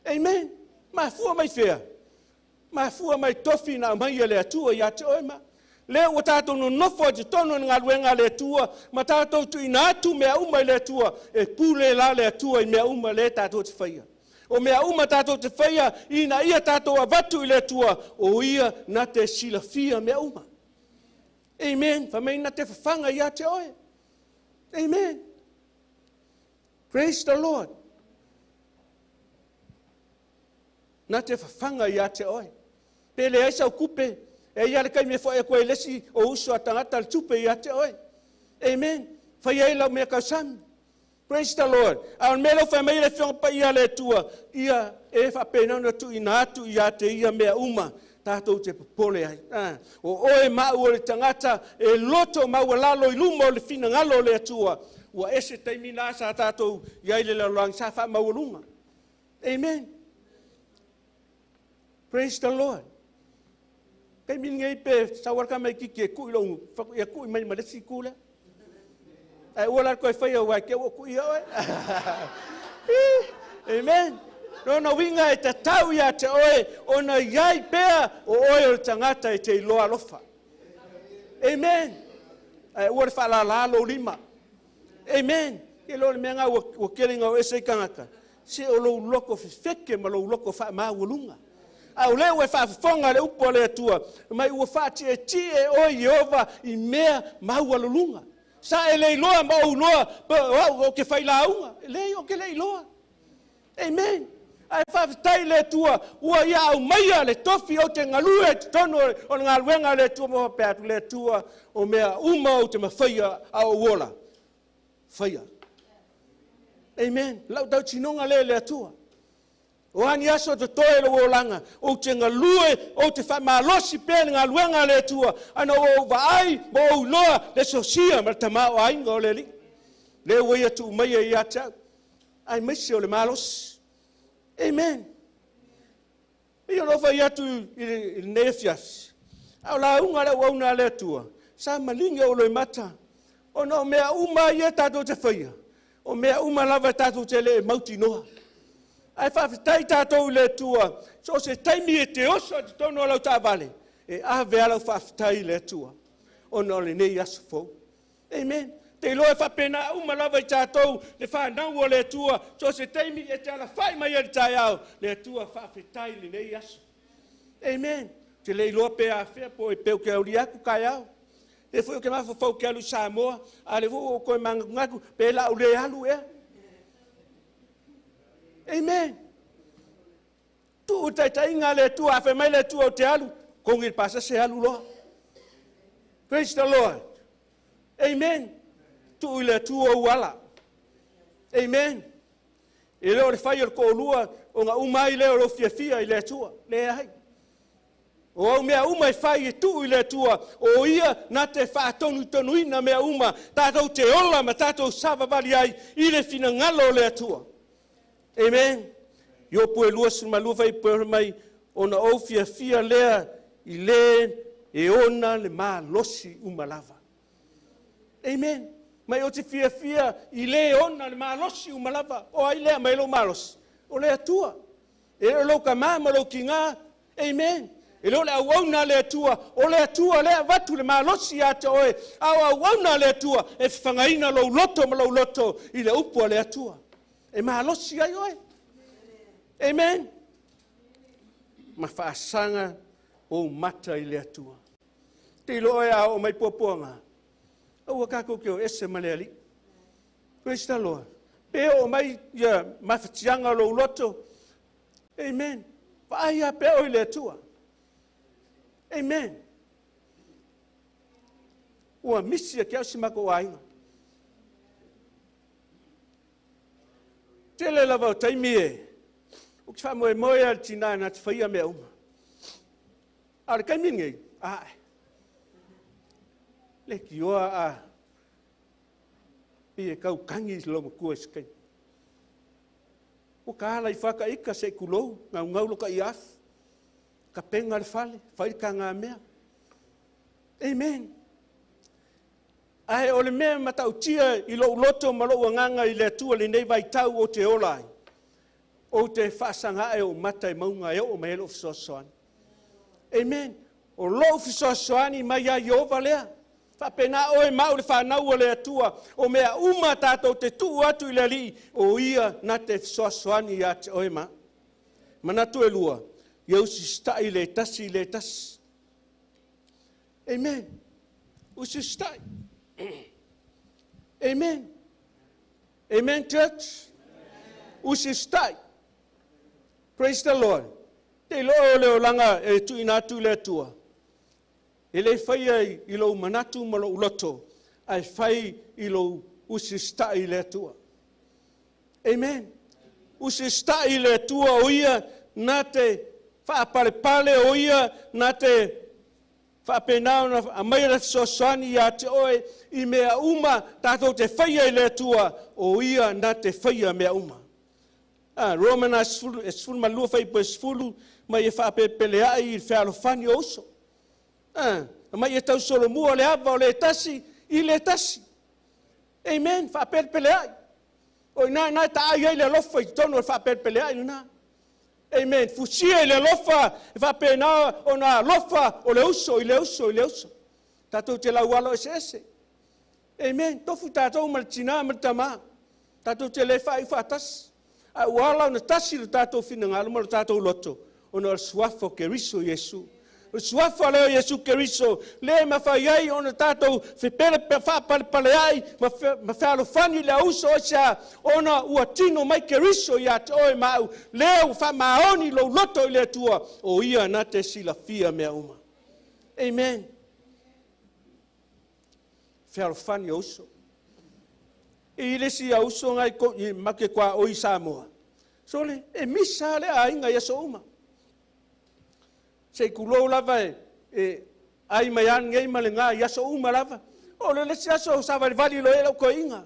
Amen. Mafua mai fea. Mafua mai tofi na mai e le Atua ia te oe ma. Lea ua tātou nonofo ai totonu o le galuega a le Atua, ma tātou tuuina atu mea uma i le Atua, e pule la le Atua i mea uma lea tātou te faia. O mea uma tātou te faia, ina ia tātou avatu i le Atua, o ia na te silafia mea uma. Amen. Fa mai na te fafaga ia te oe. Amen. Praise the Lord. Na te fafaga ia te oe. Pe leai sau tupe, e ia le taimi e foai atu ai le isi o uso a tagata le tupe ia te oe. Amen. Fai ai lau mea tausami. Praise the Lord. A o le mea lea ua fai mai le Afioga Paia a le Atua, ia e faapena ona tuuina atu ia te ia mea uma tātou te popole ai. O oe ma au o le tagata e loto maualalo i luma o le finagalo o le Atua, ua ese taimi la sa tātou i ai le lalolagi sa faamaualuga. Amen. Praise the Lord. Taimi lenei pe sau ala tamaitiiti e kui lou ia kui mai ma le isi itu lea. Ae ua la le toe faia aua e te ua kuia oe. Amen. Lona uiga e tatau ia te oe ona iai pea o oe o le tagata e te iloa alofa. Amen. Ae ua le faalala lou lima. Amen. Ke lo le mea ngā ua kele ngā o ese i tagata. Se o lou loko fefeke ma lou loko faamaualuga. A o lea ua e faafofoga le upu a le Atua, mai ua faatietie oe Ieova i mea maualuluga. Sa e le iloa ma ou iloa pe o au ou te failauga. E leai, ou te le iloa. Amen. Ae faafetai i le Atua ua ia aumaia le tofi ou te galue ai totonu o le galuega a le Atua ma faapea atu le Atua o mea uma ou te mafaia a ou ola. Faia. Amen. Lau tautinoga lea i le Atua. O a ni aso totoe lou olaga, ou te galue, ou te faamalosi pea i le galuega a le Atua, ana ua ou vaai ma ou iloa le sosia ma le tamaoaiga o le Alii. Lea ua ia tuu maia ia te au, aemaise o le malosi. Amen. Pei ona ou fai atu i lenei afiafi, a o lauga a le auauna a le Atua, sa maligi ou loimata, ona o mea uma ia tatou te faia, o mea uma lava tatou te le mautinoa. Ae faafetai tatou i le Atua, so o se taimi e te oso i totonu o lau taavale, e ave lava lau faafetai i le Atua, ona o lenei aso fou. Amen. Te iloa e faapena uma lava i tatou le fanau o le Atua, so o se taimi e te alafai mai ai le taeao, le Atua faafetai i lenei aso. Amen. Te le iloa pe afea po o pe ou te aulia atu taeao. E foi ou te mafaufau ou te alu i Samoa, a o lea foi ua ou toe manatunatu pe o le a ou le alu ea. Amen. Tuu le taitaiga a le Atua, a fai mai le Atua ou te alu, togi le pasese alu loa. Praise the Lord. Amen. Tuu i le Atua ou ala. Amen. E le o le fai o le toalua ona uma ai lea o lou fiafia i le Atua. Leai. O au mea uma e fai e tuu i le Atua, o ia na te faatonutonuina mea uma, tatou te ola ma tatou savavali ai i le finagalo o le Atua. Amen. Iopu e 22 fai pue mai, ona ou fiafia lea i le e ona le malosi uma lava. Amen. Mai ou te fiafia i le ona le malosi uma lava. O ai lea mai lou malosi? O le Atua. E le o lou tamā ma lou tinā. Amen. E le o le auauna a le Atua, o le Atua lea avatu le malosi ia te oe, a o auauna a le Atua e fafagaina lou loto ma lou loto i le upu a le Atua. E malosi ai oe. Amen. Ma faasaga ou mata i le Atua. Te iloa oe a oo mai puapuaga, aua tatou te o ese ma le Alii. Praise the Lord. Pe oo mai ia mafatiaga o lou loto. Amen. Vaai lava pea oe i le Atua. Amen. Ua misi ia te au si matou aiga. Tele lava o taimi e ou te faamoemoe lava i le tinā na te faia mea uma. A o le taimi lenei, ae, le tioa a pei e tau tagi le loomatua i se taimi. Ua ta ala ifo lava ta ita se i tulou, gaugau lota iafu, tapena le fale, fai le tagamea. Amen. Ae o le mea matautia i lou loto ma lou agaga i le Atua lenei vaitau ou te ola ai, ou te faasaga ae ou mata i mauga e oo mai ai lou fesoasoani. Amen. O lou fesoasoani mai ia Ieova lea. Faapena oe ma au le fanau o le Atua, o mea uma tatou te tuu atu i le Alii, o ia na te fesoasoani ia te oe ma au. Manatu e lua, ia usita'i le tasi i le tasi. Amen. Usita'i. Amen. Amen, church. Usita'i. Praise the Lord. Te iloa o le olaga e tuuina atu i le Atua. E le faia i lou manatu ma lou loto, ae fai i lou usita'i i le Atua. Amen. Usita'i i le Atua, o ia na te faapalepale, o ia na te faapena ona aumai le fesoasoani ia te oe i mea uma tatou te faia i le Atua, o ia na te faia mea uma. Romana 12 faipu e 10 mai e faapepeleai i le fealofani o uso. Mai e tausolomua le ava o le tasi i le tasi. Amen. Faapelepeleai. O ina na e taai ai le alofa i totonu o le faapelepeleai lena. Amen. Fusia i le alofa e faapena ona alofa o le uso i le uso i le uso. Tatou te laualo eseese. Amen. Tofu tatou ma le tinā ma le tamā. Tatou te le faaiu faatasi. A ua ala ona tasi le tatou finagalo ma le tatou loto, ona o le suafa o Keriso Iesu. O le suafa lea o Iesu Keriso, le mafai ai ona tatou fepele faapalepaleai ma fealofani le auso o sea, ona ua tino mai Keriso ia te oe ma au, lea ua faamaoni lou loto i le Atua, o ia na te silafia mea uma. Amen. Fealofani o uso. I le isi auso ngai i make kwa o i Samoa. Sole, e misa le aiga i aso uma. Se i kulou lava e ai mai an ngei ma le ngā i aso uma lava. O le isi aso sa valivali lo e lau koinga.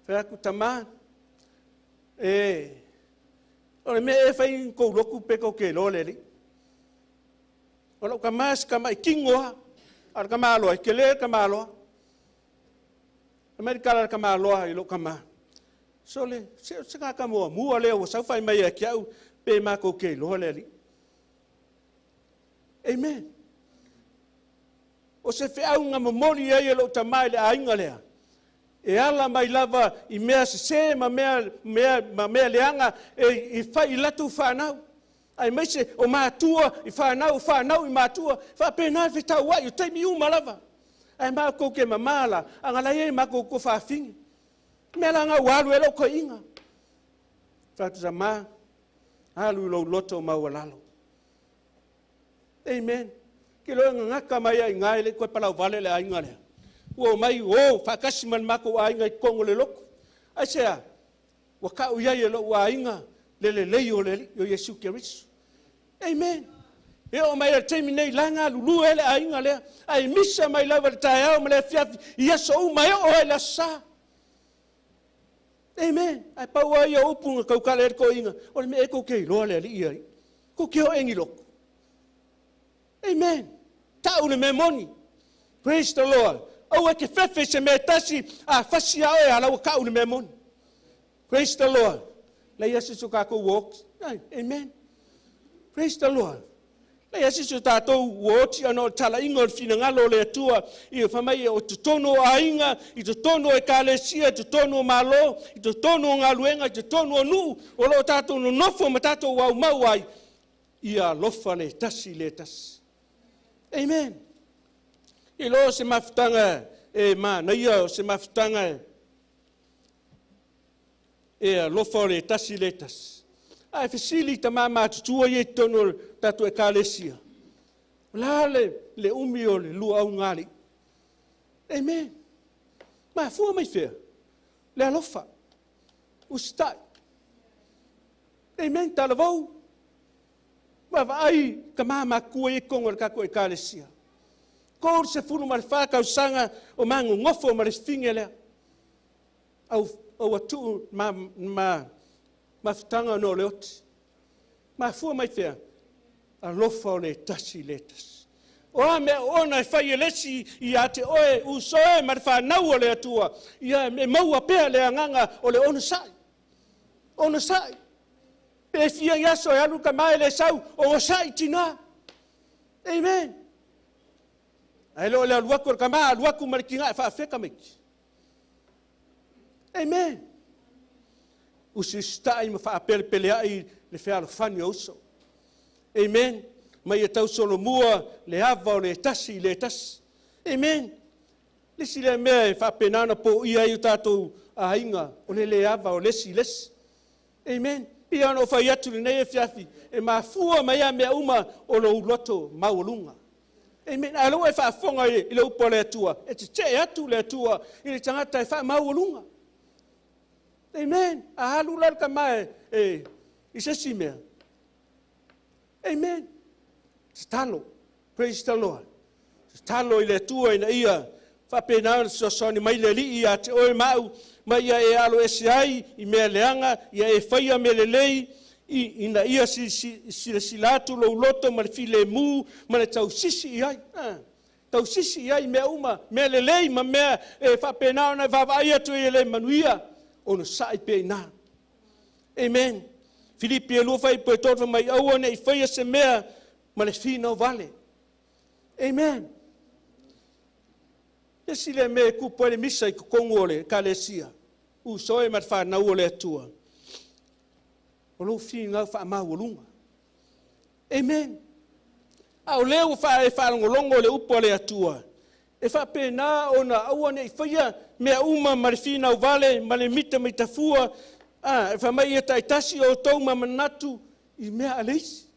Fai aku tamā. E, o le mea e fai kou loku pe kou ke lo le li. O lau kamā si kama i kingoa. A le kamā loa, i ke le kamā loa. Mai kala le kamā loa i lou kamā. So le, se ngā ka mua lea ua saufai mai e ki au, pe mākou ke loa le ali. Amen. O se feau ngā momoli ai e lou tamai le ainga lea. E ala mai lava i mea sesē ma mea, mea, ma mea leaga e, i fai i latou fanau. Aemaise o matua i fanau, fanau i matua, faapena le fetauai o taimi uma lava. Ae matou te mamā la, aga la e matou tofafine. Mea la na ua alu e lou toeaina. Fatu sama, alu i lou loto maualalo. Amen. Ke loa gagata mai ai ngai le koe palau vale le aiga lea. Ua mai o faatasi ma le matou aiga i totonu o le lotu. Aisea? Ua ta'u i ai e lo'u aiga le lelei o le Alii o Iesu Keriso. Amen. E oo mai le taimi nei laga lulua e le aiga lea. Ae misa mai lava le taeao ma le afiafi i aso uma e oo ai le aso sa. Amen. Ae pau lava ia o upu na tautala ai le toeaina, o le mea ea tou te iloa le Alii ai. Tou te o ea i ni lotu. Amen. Ta'u le mea moni. Praise the Lord. Aua e te fefe i se mea e tasi, a fasi a oe, a la ua ta'u le mea moni. Praise the Lord. Leai se isi o tatou ua oti. Amen. Praise the Lord. Leai se isi o tatou ua oti ona o le talaiga o le finagalo o le Atua i fai mai o totonu o aiga, i totonu o ekalesia, i totonu o malo, i totonu o galuega, i totonu o nuu, o lo o tatou nonofo ma tatou aumau ai, ia alofa le tasi i le tasi. Amen. I lo se mafutaga e manaia, o se mafutaga e alofa o le tasi i le tasi. Ae fesili tamā matutua ia i totonu o le tatou ekalesia. O le a le umi o le lua augalii? Amen. Mafua mai fea? Le alofa. Usitai. Amen. Talavou. Vaavaai tamā matutua ia i totonu o le tatou ekalesia. 34 tausaga o magogofo ma le fine lea. Au, au atu ma, ma, mafutaga no le oti. Mafua mai fea? Alofa o le tasi i le tasi. O a mea ona e fai e le isi ia te oe, uso e ma le fanau o le Atua, ia e maua pea le agaga o le onosai. Onosai. Pe fia i aso e alu ka mae le sau, onosai tina. Amen. Ae le o le alu atu o le tama, alu atu ma le tiga e faafeka maiti. Amen. Usiusita'i ma faapelepelea'i le fealofani o uso. Amen. Ma ia tausolomua le ava o le tasi i le tasi. Amen. Le isi lea mea e faapena ona poia ai o tatou aiga, o le le ava o le isi i le isi. Amen. Pei ona ou fai atu lenei afiafi, e mafua mai a mea uma o lou loto maualuga. Amen. A o lea ua e faafofoga i le upu a le Atua, e tetee atu le Atua i le tagata e faamaualuga. Amen. A alu la le tama e, e, i se isi mea. Amen. Tatalo. Praise the Lord. Tatalo i le Atua ina ia faapena ona fesoasoani mai le Alii ia te oe ma au, ma ia e alo ese ai i mea leaga, ia e faia mea lelei, ina ia silasila atu lou loto ma le filemu ma le tausisi i ai. Tausisi i ai mea uma, mea lelei ma mea e faapena ona e vaavaai atu i e le manuia, onosai pea i ina. Amen. Filipi e 2 fuaiupu e 3 fai mai, aua ne i faia se mea ma le finau vale. Amen. Le isi lea mea e tupu ai le misa i totonu o le ekalesia, uso e ma le fanau o le Atua, o lou finau faamaualuga. Amen. A o lea ua e faalogologo le upu a le Atua, e faapena ona aua ne i faia mea uma ma le finau vale ma le mita maitafua, e fai mai ia taitasi outou ma manatu i mea a le isi.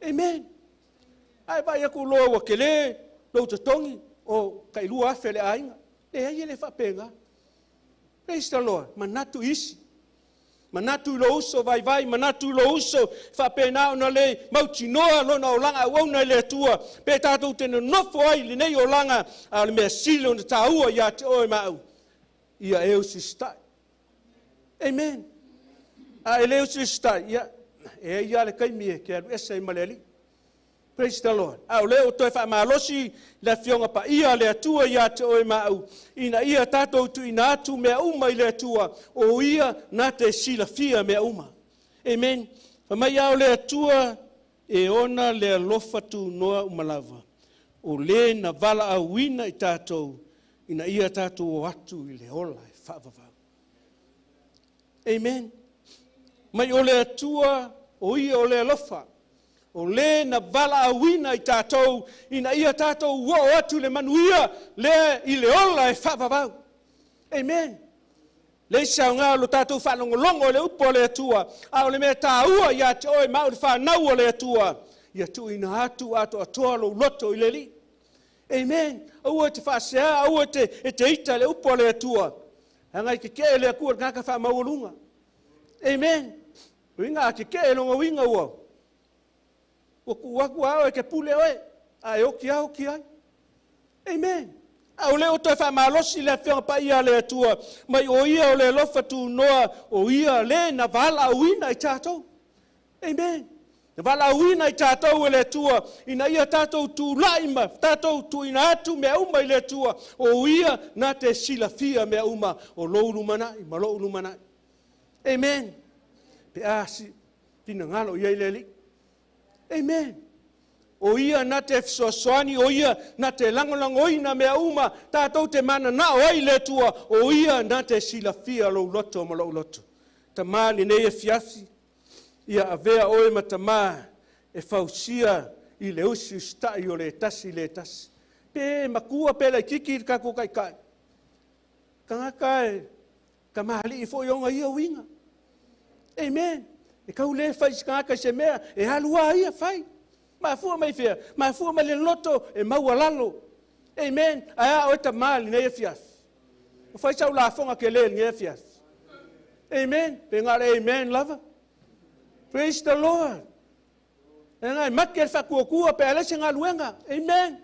Amen. Ae vaai atu loa ua tele lou totogi o tai 2,000 le aiga. Leai e le faapena. Praise the Lord. Manatu i isi. Manatu i lou uso vaivai, manatu i lou uso, faapena ona le mautinoa lona olaga auauna i le Atua, pe tatou te nonofo ai i lenei olaga, a o le mea sili ona taua ia te oe ma au, ia e usiusitai. Amen. A e le usiusitai, ia, e ai lava le taimi e te alu ese ai ma le Alii. Praise the Lord. A o lea ua toe faamalosi le Afioga Paia a le Atua ia te oe ma au, ina ia tatou tuuina atu mea uma i le Atua, o Ia na te silafia mea uma. Amen. Fai mai a o le Atua e ona le alofa tunoa uma lava, o le na valaauina i tatou Ina ia tatou o atu i le ola e faavavau. Amen. Mai o le Atua o ia o le alofa, o lē na valaauina i tatou ina ia tatou oo atu i le manuia lea i le ola e faavavau. Amen. Leai se aoga o lo tatou faalogologo i le upu a le Atua, a o le mea taua ia te oe ma au le fanau a le Atua, ia tuuina atu atoatoa lou loto i le Alii. Amen. Aua e te faasea, aua e te ita i le upu a le Atua. Leaga e tetee le Atua i le tagata faamaualuga. Amen. Uiga a tetee lona uiga ua tuu atu a oe e te pule oe, a e oti lava oti ai. Amen. A o lea ua toe faamalosi le Afioga Paia a le Atua, mai o Ia o le alofa tunoa, o Ia le na valaauina i tatou. Amen. Na valaauina i tatou e le Atua, ina ia tatou tulai ma tatou tuuina atu mea uma i le Atua, o Ia na te silafia mea uma o lou lumanai ma lou lumanai. Amen. Pe a finagalo i ai le Alii. Amen. O ia na te fesoasoani, o ia na te lagolagoina mea uma tatou te mananao ai le Atua, o ia na te silafia lou loto ma lou loto. Tamā lenei afiafi, ia avea oe ma tamā e fausia i le usiusita'i o le tasi i le tasi. Pe matua pe laitiiti le tatou taitai. Tagata e tamalii foi ona ia uiga. Amen. E tau le fai se tagata i se mea, e alu lava ia fai. Mafua mai fea? Mafua mai le loto e maualalo. Amen. Ae a oe tamā i lenei afiafi? Ua fai sau lafoga tele i lenei afiafi. Amen. Pe na o le amen lava. Praise the Lord. E mate le faatuatua pe a leai se galuega. Amen.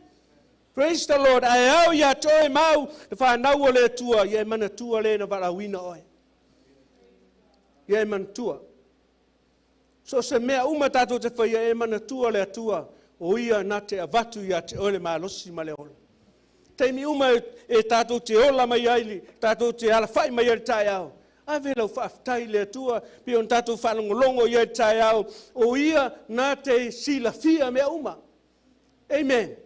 Praise the Lord. Ae ao ia te oe mau le fanau o le Atua, ia e manatua le na valaauina oe. Ia e manatua. So o se mea uma tatou te faia, e manatua le Atua, o ia na te avatu ia te oe le malosi ma le ola. Taimi uma e tatou te ola mai ai, tatou te alafai mai ai le taeao, ave lau faafetai i le Atua, pe ona tatou faalogologo i ai le taeao, o ia na te silafia mea uma. Amen.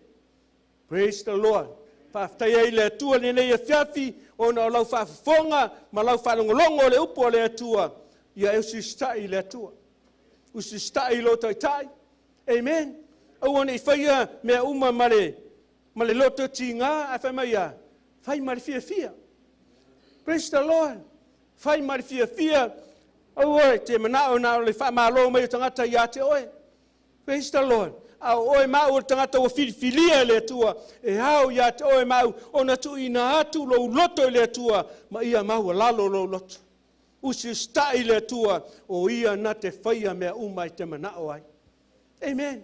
Praise the Lord. Faafetai ai le Atua lenei afiafi, ona o lau faafofoga ma lau faalogologo o le upu a le Atua, ia e usiusitai i le Atua. Usiusitai i lo taitai. Amen. Aua ne i faia mea uma ma le loto tiga, ae fai mai ia, fai ma le fiafia. Praise the Lord. Fai ma le fiafia. Aua te manao na o le faamalo mai o tagata ia te oe. Praise the Lord. A o oe mau o le tagata ua filifilia e le Atua, e ao ia te oe mau ona tuuina atu lou loto i le Atua, ma ia maualalo lou loto. Usiusitai le Atua, o ia na te faia mea uma i te manao ai. Amen.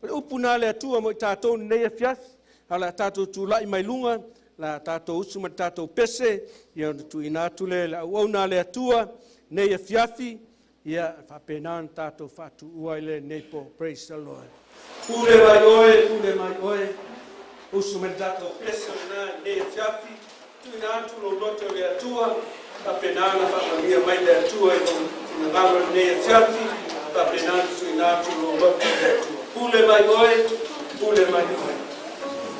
O le upu na le Atua mo i tatou nei afiafi, a la tatou tulai mai luga, la tatou usu ma tatou pese, ia ona tuuina atu le auauna le Atua nei afiafi, ia faapena ona tatou faatuua i lenei po. Praise the Lord. Pule mai oe, pule mai oe, usu ma tatou pese o lena nei afiafi, tuuina atu lou loto le Atua, faapena ona faamanuia mai le Atua i lou finagalo lenei afiafi, faapena ona tuuina atu lou loto le Atua. Pule mai oe, pule mai oe.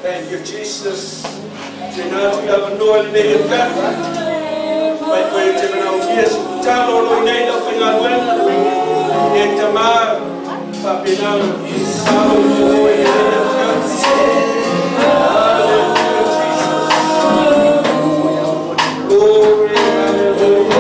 Thank you, Jesus. Tuuina atu le avanoa lenei afiafi, mai koe te manaomia se tatalo o lo nei lau faigaluega, e tamā, faapena ona tatalo mo oe i lenei afiafi. Hallelujah, Jesus. Glory, hallelujah.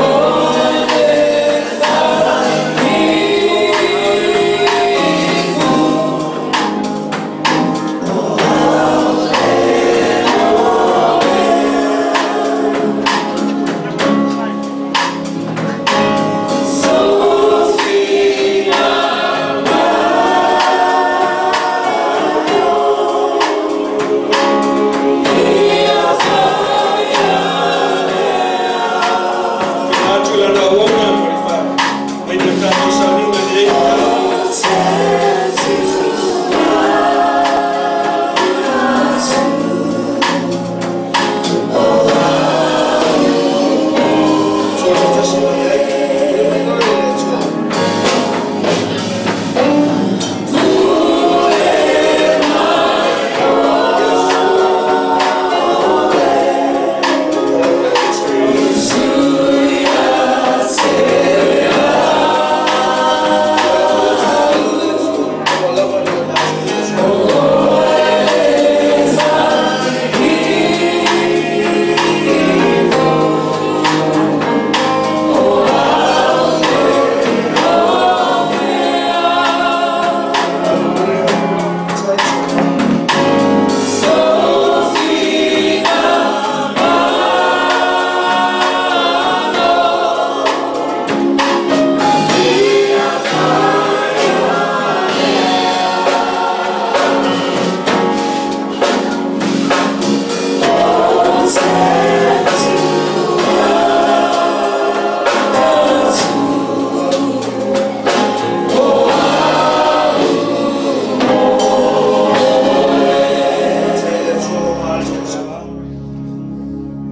So sweet.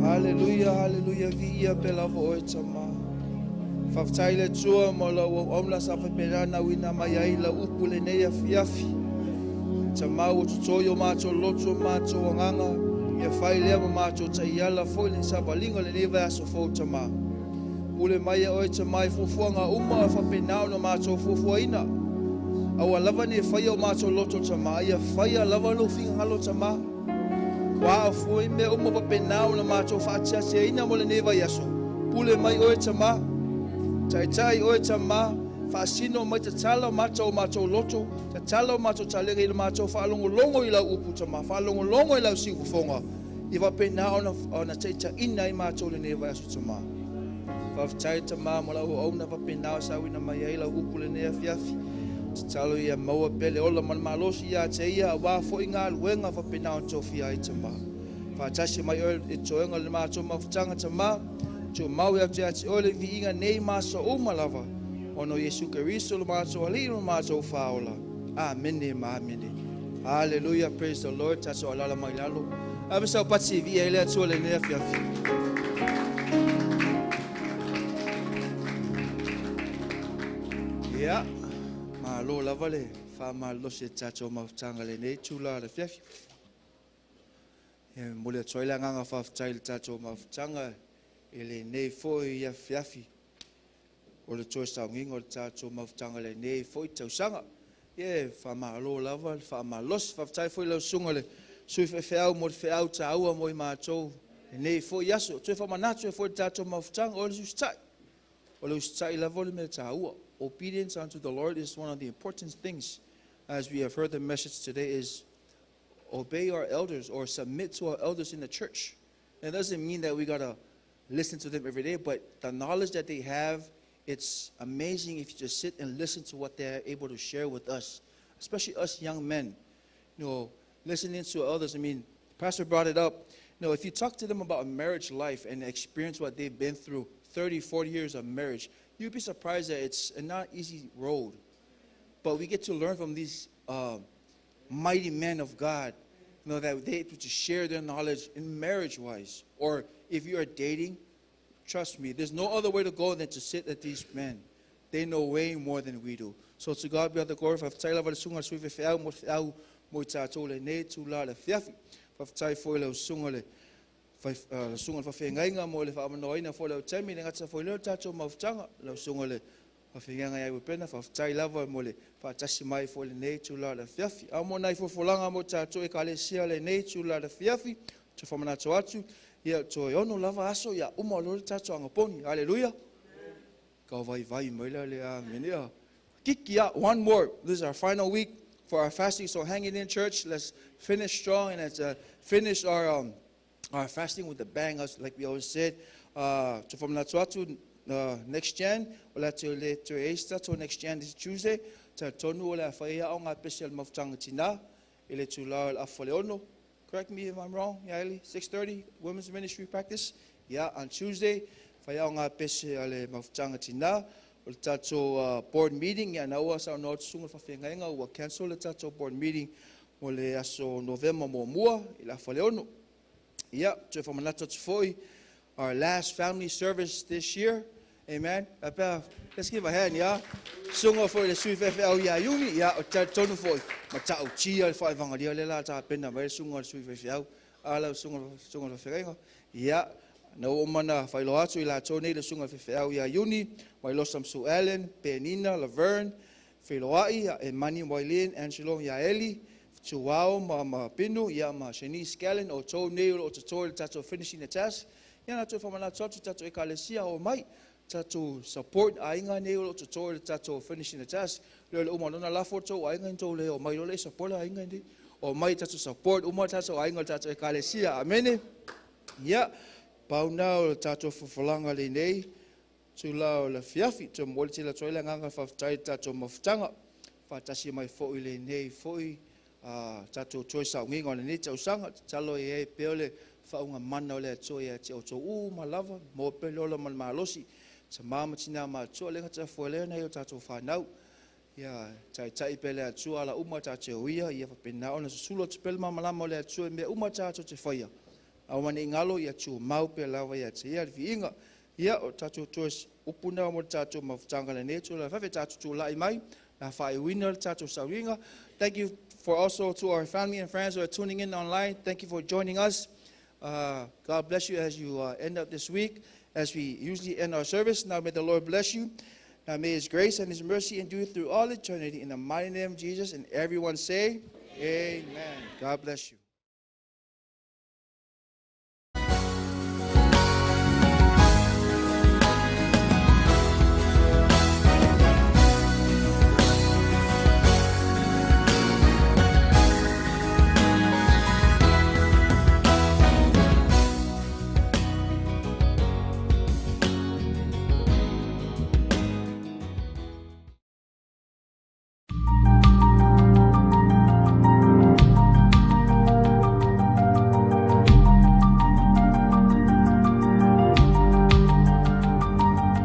Hallelujah, hallelujah, viia pe lava oe tama. Faafetai le Atua mo lau auauna sa faapena ona auina mai ai lau upu lenei afiafi. Tamā ua totoe o matou loto ma matou agaga, ia fai lea ma matou taiala foi le savaliga o lenei vaiaso fou tamā. Pule mai ia oe tamā i fuafuaga uma faapena ona matou fuafuaina. Aua lava ne i faia o matou loto tamā, ia faia lava lou finagalo tamā. Ua afua i mea uma faapena ona matou faatiatiaina mo lenei vaiaso. Pule mai oe tamā. Taitai oe tamā. Faasino mai tatala o mata o matou loto, tatala o matou talega i le matou faalogologo i lau upu tamā, faalogologo i lau siufofoga, i faapena ona taitaiina ai matou lenei vaiaso tamā. Faafetai tamā mo lau auauna faapena o sauina mai ai lau upu lenei afiafi. Tatalo ia maua pea le ola ma le malosi ia te ia aua foi galuega faapena ona tofia ai tamā. Faatasi mai oe i toega o le matou mafutaga tamā, tumau ia te ati oe le viiga nei ma aso uma lava, ona o Iesu Keriso lo matou Alii ma lo matou Faaola. Amene ma amene. Hallelujah, praise the Lord. Tatou alaala mai lalo. Ave sau pati e viia ai le Atua lenei afiafi. Ia, malo lava le faamalolosi e tatou mafutaga lenei itula o le afiafi. E momoli atu ai le agaga faafetai i le tatou mafutaga i lenei foi afiafi o le toe sauniga o le tatou mafutaga lenei foi tausaga. Ia e faamalo lava le faamalolosi. Faafetai foi i lau susuga le sui faifeau mo le feau taua mo i matou lenei foi aso. Toe faamanatu ai foi i le tatou mafutaga o le usitai. O le usitai lava o le mea taua. Obedience unto the Lord is one of the important things. As we have heard the message today is obey our elders or submit to our elders in the church. And it doesn't mean that we gotta listen to them every day, but the knowledge that they have, it's amazing if you just sit and listen to what they're able to share with us, especially us young men. You know, listening to others. I mean, the pastor brought it up. You know, if you talk to them about marriage life and experience what they've been through, 30, 40 years of marriage, you'd be surprised that it's a not easy road. But we get to learn from these mighty men of God, you know, that they able to share their knowledge in marriage-wise. Or if you are dating, trust me, there's no other way to go than to sit at these men. They know way more than we do. So to God be all the glory. Faafetai lava le susuga le sui faifeau mo le feau mo i tatou lenei itula le afiafi. Faafetai foi lau susuga le susuga le faafeagaiga mo le faamanoaina foi o lau taimi le gata foi lea o le tatou mafutaga. Lau susuga le faafeagaiga ia Uepena, faafetai lava mo le faatasi mai foi lenei itula le afiafi. A mo nai folafolaga mo tatou Ekalesia lenei itula le afiafi, te faamanatu atu, ia toe 6 lava aso ia uma loa le tatou agaponi. Hallelujah. Kau vai vai mai la le amene. Kiki ya, one more. This is our final week for our fasting, so hang it in, church. Let's finish strong and let's finish our fasting with the bang, as like we always said. To faamanatu atu, next gen, o le atu le toe Easter, to next gen this Tuesday. Ta tonu o le awhaia o ngā pese al mafutanga tina, i le tūlā o le afa le ono. Correct me if I'm wrong, Yaeli, 6:30, women's ministry practice. Yeah, on Tuesday, whaia o ngā pese ale mafutanga tina, o le tātou board meeting, ia na ua sa ono atu sunga whawhengainga, ua cancel le tātou board meeting mo le aso Novema mō mua, i le afa le ono. Yeah, te whamanatu atu foi, our last family service this year. Amen. Let's give a hand, yeah. Sunga foi le sui whewheau ia Iuni, ia, o te tonu foi. Ma tau tia le whaevangalia le la tā pena mai sunga le sui whewheau. Ala sunga le whewhenga. Ia, na o mana whailoa atu i la tō nei le sunga whewheau ia Iuni, Wailosam Sue Allen, Penina, Laverne, Whailoai, e Mani Wailin, Angelo ia Eli, Tuao ma Pinu, ia ma Shanice Scallon, o tō nei o te tō le tātou finishing the task. Ia na tō whamanatu atu tātou Ekalesia o mai, tātou support ainga nei o te tō le tātou finishing the task. Leo le uma nona lafo tō ainga ni tō leo mai lole support ainga ni. O mai tātou support uma tātou ainga tātou Ekalesia. Amene. Ia, pau nā o le tātou fufolanga le nei, tū la o le fiafi, tō mwoli tila tō ila nganga whawhtai tātou mafutanga. Whatasi mai fo i le nei foi, tātou toi sa nginga o le nei tausanga, talo e e peo le whaunga mana o le atoa ia te o tō ū ma lava, mō pe lola ma le malosi. Ta mama tina ma atua lenga ta fuelea nei o tātou whanau. Ia taitai pe le atua ala uma tātou ia, ia whapena ona susulu atu pele mamalama o le atua mea uma tātou te whaia. Aua ne i galo ia tumau pea lava ia te Ia le viiga. Ia, o tatou toe upu na mo le tatou mafutaga lenei itula afiafi, tatou tula'i mai la faaiuina le tatou sauniga. Thank you for also to our family and friends who are tuning in online. Thank you for joining us. God bless you as you end up this week, as we usually end our service. Now may the Lord bless you. Now may His grace and His mercy endure through all eternity. In the mighty name of Jesus, and everyone say, Amen. God bless you.